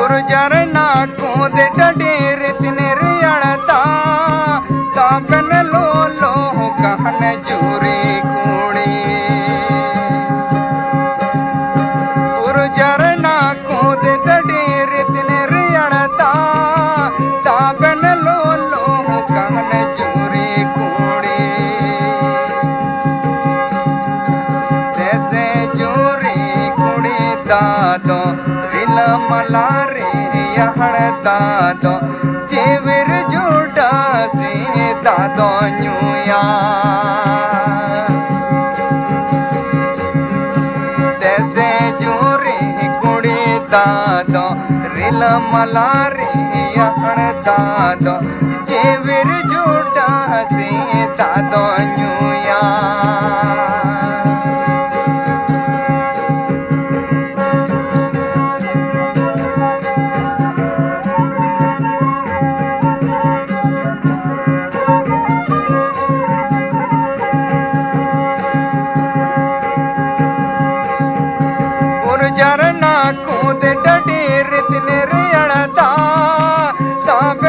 ᱩᱨ ᱡᱷᱟᱨᱱᱟ ᱠᱚᱫᱮ ᱰᱟᱹᱰᱤ ᱨᱮ ᱛᱤᱱ ᱨᱮᱭᱟᱲ ᱫᱟᱜ, ᱛᱟᱵᱮᱱ ᱞᱚᱞᱚ ᱠᱟᱦᱱ ᱡᱩᱨᱤ ᱠᱩᱲᱤ᱾ ᱩᱨ ᱡᱷᱟᱨᱱᱟ ᱠᱚᱫᱮ ᱰᱟᱹᱰᱤ ᱨᱮ ᱛᱤᱱ ᱨᱮᱭᱟᱲ ᱫᱟᱜ, ᱛᱟᱵᱮᱱ ᱞᱚᱞᱚ ᱠᱟᱦᱱ ᱡᱩᱨᱤ ᱠᱩᱲᱤ᱾ ᱛᱮᱥᱮ ᱡᱩᱨᱤ ᱠᱩᱲᱤ ᱫᱟᱫᱚ, ᱨᱤᱞᱟᱹᱢᱟᱞᱟ ᱨᱮᱭᱟᱲ ᱫᱟᱫᱚ, ᱪᱮᱣᱤᱨ ᱡᱩᱰᱟᱹᱥᱤ ᱫᱟᱫᱚ ᱧᱩᱭᱟ᱾ ᱛᱮᱥᱮ ᱡᱩᱨᱤ ᱠᱩᱲᱤ ᱫᱟᱫᱚ, ᱨᱤᱞᱟᱹᱢᱟᱞᱟ ᱨᱮᱭᱟᱲ ᱫᱟᱫᱚ, ᱪᱮᱣᱤᱨ ᱡᱩᱰᱟᱹᱥᱤ ᱫᱟᱫᱚ ᱧᱩᱭᱟ᱾ ᱩᱨ ᱡᱷᱟᱨᱱᱟ ᱠᱚᱫᱮ ᱰᱟᱹᱰᱤ ᱨᱮ ᱛᱤᱱ ᱨᱮᱭᱟᱲ ᱫᱟᱜ, ᱛᱟᱵ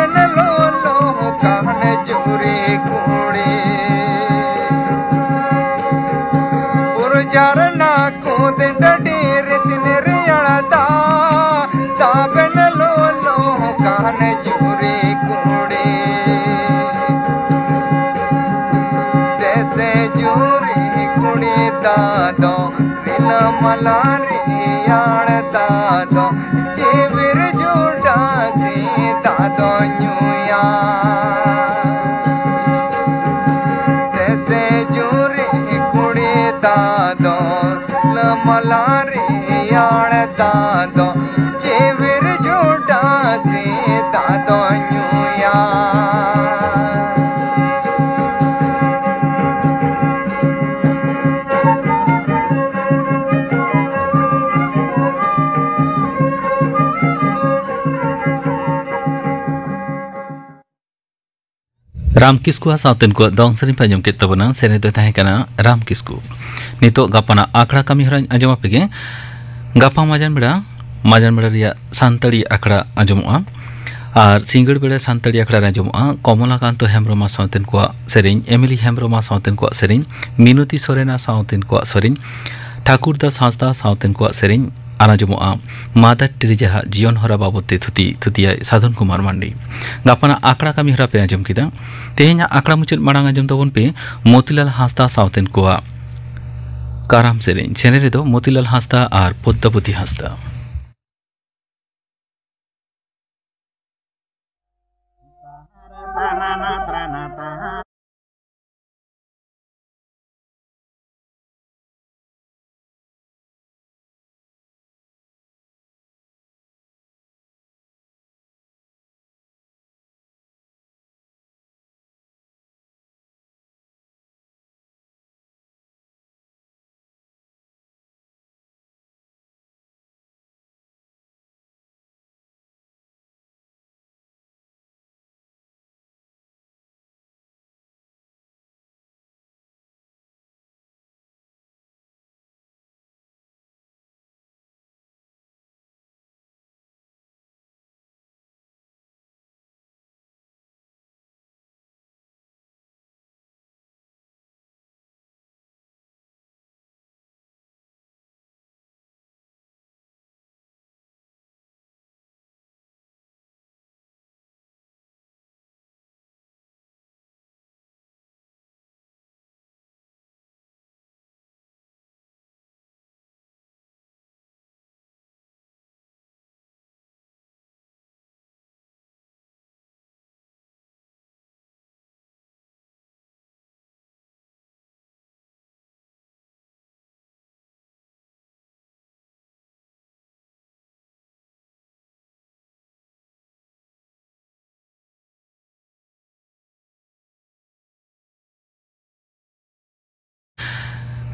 ᱡᱷᱟᱨᱱᱟ ᱠᱩᱫ ᱰᱟᱹᱰᱤ ᱨᱮ ᱛᱤᱱ ᱨᱮᱭᱟᱲ ᱫᱟᱜ, ᱛᱟᱵᱮᱱ ᱞᱚᱞᱚ ᱠᱟᱱ ᱡᱩᱨᱤ ᱠᱩᱲᱤ᱾ ᱥᱮᱥᱮ ᱡᱩᱨᱤ ᱠᱩᱲᱤ ᱫᱟᱫᱚ, ᱨᱤᱞᱟᱹᱢᱟᱞᱟ ᱨᱮᱭᱟᱲ ᱫᱟᱫᱚ, ᱪᱤᱵᱤᱨ ᱡᱩᱰᱟᱹᱥᱤ ᱫᱟᱫᱚ ᱧᱩᱭᱟ᱾ ᱥᱮᱥᱮ ᱡᱩᱨᱤ ᱠᱩᱲᱤ ᱫᱟᱫᱚ, ᱞᱟᱢᱟᱞᱟ ᱨᱮᱭᱟᱲ ᱫᱟᱫᱚ, ᱪᱤᱵᱤᱨ ᱡᱩᱰᱟᱹᱥᱤ ᱫᱟᱫᱚ ᱧᱩᱭᱟ᱾ ᱨᱟᱢ ᱠᱤᱥᱠᱩᱣᱟᱜ ᱥᱟᱶᱛᱮᱱ ᱠᱚᱣᱟᱜ ᱫᱚᱝ ᱥᱮᱨᱮᱧ ᱯᱮ ᱟᱸᱡᱚᱢ ᱠᱮᱫ ᱛᱟᱵᱚᱱᱟ᱾ ᱥᱮᱨᱮᱧ ᱫᱚᱭ ᱛᱟᱦᱮᱸ ᱠᱟᱱᱟ ᱨᱟᱢ ᱠᱤᱥᱠᱩ᱾ ᱱᱤᱛᱚᱜ ᱜᱟᱯᱟᱱᱟᱜ ᱟᱠᱷᱲᱟ ᱠᱟᱹᱢᱤ ᱦᱚᱨᱟᱧ ᱟᱸᱡᱚᱢ ᱟᱯᱮ ᱜᱮ᱾ ᱜᱟᱯᱟ ᱢᱟᱡᱟᱱ ᱵᱮᱲᱟ, ᱢᱟᱡᱟᱱ ᱵᱮᱲᱟ ᱨᱮᱭᱟᱜ ᱥᱟᱱᱛᱟᱲᱤ ᱟᱠᱷᱲᱟ ᱟᱸᱡᱚᱢᱚᱜᱼᱟ᱾ ᱟᱨ ᱥᱤᱸᱜᱟᱹᱲ ᱵᱮᱲᱟ ᱥᱟᱱᱛᱟᱲᱤ ᱟᱠᱷᱲᱟ ᱨᱮ ᱟᱸᱡᱚᱢᱚᱜᱼᱟ ᱠᱚᱢᱚᱞᱟᱠᱟᱱᱛᱚ ᱦᱮᱢᱵᱨᱚᱢᱟ ᱥᱟᱶᱛᱮᱱ ᱠᱚᱣᱟᱜ ᱥᱮᱨᱮᱧ, ᱮᱢᱤᱞᱤ ᱦᱮᱢᱵᱨᱚᱢᱟ ᱥᱟᱶᱛᱮᱱ ᱠᱚᱣᱟᱜ ᱥᱮᱨᱮᱧ, ᱢᱤᱱᱚᱛᱤ ᱥᱚᱨᱮᱱᱟ ᱥᱟᱶᱛᱮᱱ ᱠᱚᱣᱟᱜ ᱥᱮᱨᱮᱧ, ᱴᱷᱟᱠᱩᱨ ᱫᱟᱥ ᱦᱟᱸᱥᱫᱟ ᱥᱟᱶᱛᱮᱱ ᱠᱚᱣᱟᱜ ᱥᱮᱨᱮᱧ, ᱟᱨ ᱟᱸᱡᱚᱢᱚᱜᱼᱟ ᱢᱟᱫᱟᱨ ᱴᱮᱨᱮᱡᱟ ᱦᱟᱜ ᱡᱤᱭᱚᱱ ᱦᱚᱨᱟ ᱵᱟᱵᱚᱫ ᱛᱮ ᱛᱷᱩᱛᱤ, ᱛᱷᱩᱛᱤᱭᱟᱭ ᱥᱟᱫᱷᱚᱱ ᱠᱩᱢᱟᱨ ᱢᱟᱱᱰᱤ᱾ ᱜᱟᱯᱟᱱᱟᱜ ᱟᱠᱷᱲᱟ ᱠᱟᱹᱢᱤ ᱦᱚᱨᱟ ᱯᱮ ᱟᱸᱡᱚᱢ ᱠᱮᱫᱟ᱾ ᱛᱮᱦᱮᱧᱟᱜ ᱟᱠᱷᱲᱟ ᱢᱩᱪᱟᱹᱫ ᱢᱟᱲᱟᱝ ᱟᱸᱡᱚᱢ ᱛᱟᱵᱚᱱ ᱯᱮ ᱢᱚᱛᱤᱞᱟᱞ ᱦᱟᱸᱥᱫᱟ ᱥᱟᱶᱛᱮᱱ ᱠᱚᱣᱟᱜ ᱠᱟᱨᱟᱢ ᱥᱮᱨᱮᱧ᱾ ᱥᱮᱨᱮᱧ ᱨᱮᱫᱚ ᱢᱚᱛᱤᱞᱟᱞ ᱦᱟᱸᱥᱫᱟ ᱟᱨ ᱯᱚᱫᱽᱫᱟᱵᱚᱛᱤ ᱦᱟᱸᱥᱫᱟ᱾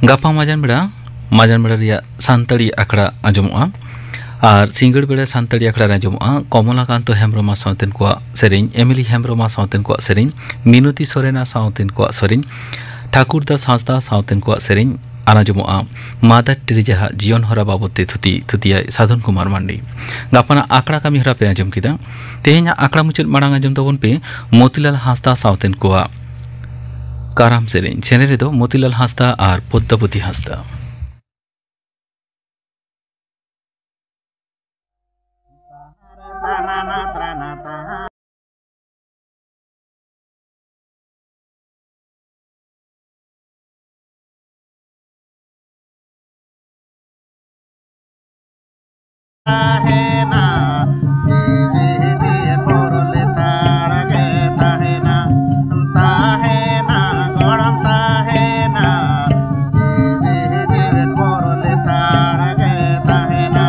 ᱜᱟᱯᱟ ᱢᱟᱡᱟᱱ ᱵᱮᱲᱟ, ᱢᱟᱡᱟᱱ ᱵᱮᱲᱟ ᱨᱮᱭᱟᱜ ᱥᱟᱱᱛᱟᱲᱤ ᱟᱠᱷᱲᱟ ᱟᱸᱡᱚᱢᱚᱜᱼᱟ᱾ ᱟᱨ ᱥᱤᱸᱜᱟᱹᱲ ᱵᱮᱲᱟ ᱥᱟᱱᱛᱟᱲᱤ ᱟᱠᱷᱲᱟ ᱨᱮ ᱟᱸᱡᱚᱢᱚᱜᱼᱟ ᱠᱚᱢᱚᱞᱟᱠᱟᱱᱛᱚ ᱦᱮᱢᱵᱨᱚᱢ ᱥᱟᱶᱛᱮᱱ ᱠᱚᱣᱟᱜ ᱥᱮᱨᱮᱧ, ᱮᱢᱤᱞᱤ ᱦᱮᱢᱵᱨᱚᱢ ᱥᱟᱶᱛᱮᱱ ᱠᱚᱣᱟᱜ ᱥᱮᱨᱮᱧ, ᱢᱤᱱᱚᱛᱤ ᱥᱚᱨᱮᱱᱟ ᱥᱟᱶᱛᱮᱱ ᱠᱚᱣᱟᱜ ᱥᱮᱨᱮᱧ, ᱴᱷᱟᱠᱩᱨ ᱫᱟᱥ ᱦᱟᱸᱥᱫᱟ ᱥᱟᱶᱛᱮᱱ ᱠᱚᱣᱟᱜ ᱥᱮᱨᱮᱧ, ᱟᱨ ᱟᱸᱡᱚᱢᱚᱜᱼᱟ ᱢᱟᱫᱟᱨ ᱴᱮᱨᱮᱡᱟᱦᱟᱜ ᱡᱤᱭᱚᱱ ᱦᱚᱨᱟ ᱵᱟᱵᱚᱫ ᱛᱮ ᱛᱷᱩᱛᱤ, ᱛᱷᱩᱛᱤᱭᱟᱭ ᱥᱟᱫᱷᱚᱱ ᱠᱩᱢᱟᱨ ᱢᱟᱱᱰᱤ᱾ ᱜᱟᱯᱟᱱᱟᱜ ᱟᱠᱷᱲᱟ ᱠᱟᱹᱢᱤ ᱦᱚᱨᱟ ᱯᱮ ᱟᱸᱡᱚᱢ ᱠᱮᱫᱟ᱾ ᱛᱮᱦᱮᱧᱟᱜ ᱟᱠᱷᱲᱟ ᱢᱩᱪᱟᱹᱫ ᱢᱟᱲᱟᱝ ᱟᱸᱡᱚᱢ ᱛᱟᱵᱚᱱ ᱯᱮ ᱢᱚᱛᱤᱞᱟᱞ ᱦᱟᱸᱥᱫᱟ ᱥᱟᱶᱛᱮᱱ ᱠᱚᱣᱟᱜ ᱠᱟᱨᱟᱢ ᱥᱮᱨᱮᱧ᱾ ᱥᱮᱨᱮᱧ ᱨᱮᱫᱚ ᱢᱚᱛᱤᱞᱟᱞ ᱦᱟᱸᱥᱫᱟ ᱟᱨ ᱯᱚᱫᱽᱫᱟᱵᱚᱛᱤ ᱦᱟᱸᱥᱫᱟ᱾ ᱛᱟᱦᱮᱱᱟ, ᱡᱤᱣᱤ ᱡᱤᱭᱚᱱ ᱵᱷᱳᱨ ᱞᱮᱛᱟᱲ ᱜᱮ ᱛᱟᱦᱮᱱᱟ, ᱛᱟᱦᱮᱱᱟ, ᱜᱚᱲᱚᱢ ᱛᱟᱦᱮᱱᱟ, ᱡᱤᱣᱤ ᱡᱤᱭᱚᱱ ᱵᱷᱳᱨ ᱞᱮᱛᱟᱲ ᱜᱮ ᱛᱟᱦᱮᱱᱟ᱾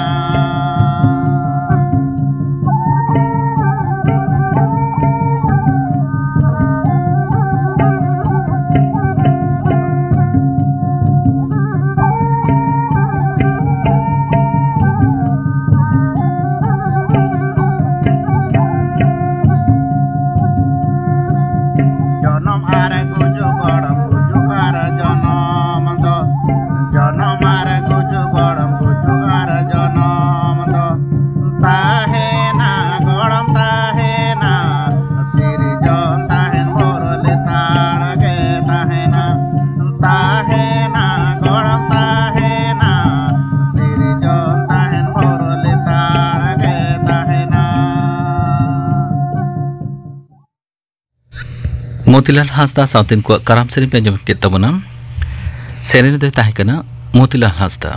ᱡᱚᱱᱚᱢ ᱟᱨ ᱜᱩᱡᱩᱜ, ᱜᱚᱲᱚᱢ ᱜᱩᱡᱩᱜ ᱟᱨ ᱡᱚᱱᱚᱢ ᱫᱚ, ᱡᱚᱱᱚᱢ ᱟᱨ ᱜᱩᱡᱩᱜ, ᱜᱚᱲᱚᱢ ᱜᱩᱡᱩᱜ ᱟᱨ ᱡᱚᱱᱚᱢ ᱫᱚ ᱛᱟᱦᱮᱱᱟ, ᱜᱚᱲᱚᱢ ᱛᱟᱦᱮᱱᱟ, ᱥᱤᱨᱡᱚᱱ ᱛᱟᱦᱮᱱ ᱵᱷᱳᱨ ᱞᱮᱛᱟᱲ ᱜᱮ ᱛᱟᱦᱮᱱᱟ, ᱛᱟᱦᱮᱱᱟ, ᱜᱚᱲᱚᱢ ᱛᱟᱦᱮᱱᱟ, ᱥᱤᱨᱡᱚᱱ ᱛᱟᱦᱮᱱ ᱵᱷᱳᱨ ᱞᱮᱛᱟᱲ ᱜᱮ ᱛᱟᱦᱮᱱᱟ᱾ ᱢᱚᱛᱤᱞᱟᱞ ᱦᱟᱸᱥᱫᱟ ᱥᱟᱶᱛᱮᱱ ᱠᱚᱣᱟᱜ ᱠᱟᱨᱟᱢ ᱥᱮᱨᱮᱧ ᱯᱮ ᱟᱸᱡᱚᱢ ᱠᱮᱫ ᱛᱟᱵᱚᱱᱟ᱾ ᱥᱮᱨᱮᱧ ᱨᱮᱫᱚᱭ ᱛᱟᱦᱮᱸ ᱠᱟᱱᱟ ᱢᱚᱛᱤᱞᱟᱞ ᱦᱟᱸᱥᱫᱟ᱾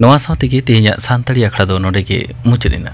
ᱱᱚᱣᱟ ᱥᱟᱶ ᱛᱮᱜᱮ ᱛᱮᱦᱮᱧᱟᱜ ᱥᱟᱱᱛᱟᱲᱤ ᱟᱠᱷᱲᱟ ᱫᱚ ᱱᱚᱰᱮ ᱜᱮ ᱢᱩᱪᱟᱹᱫ ᱮᱱᱟ᱾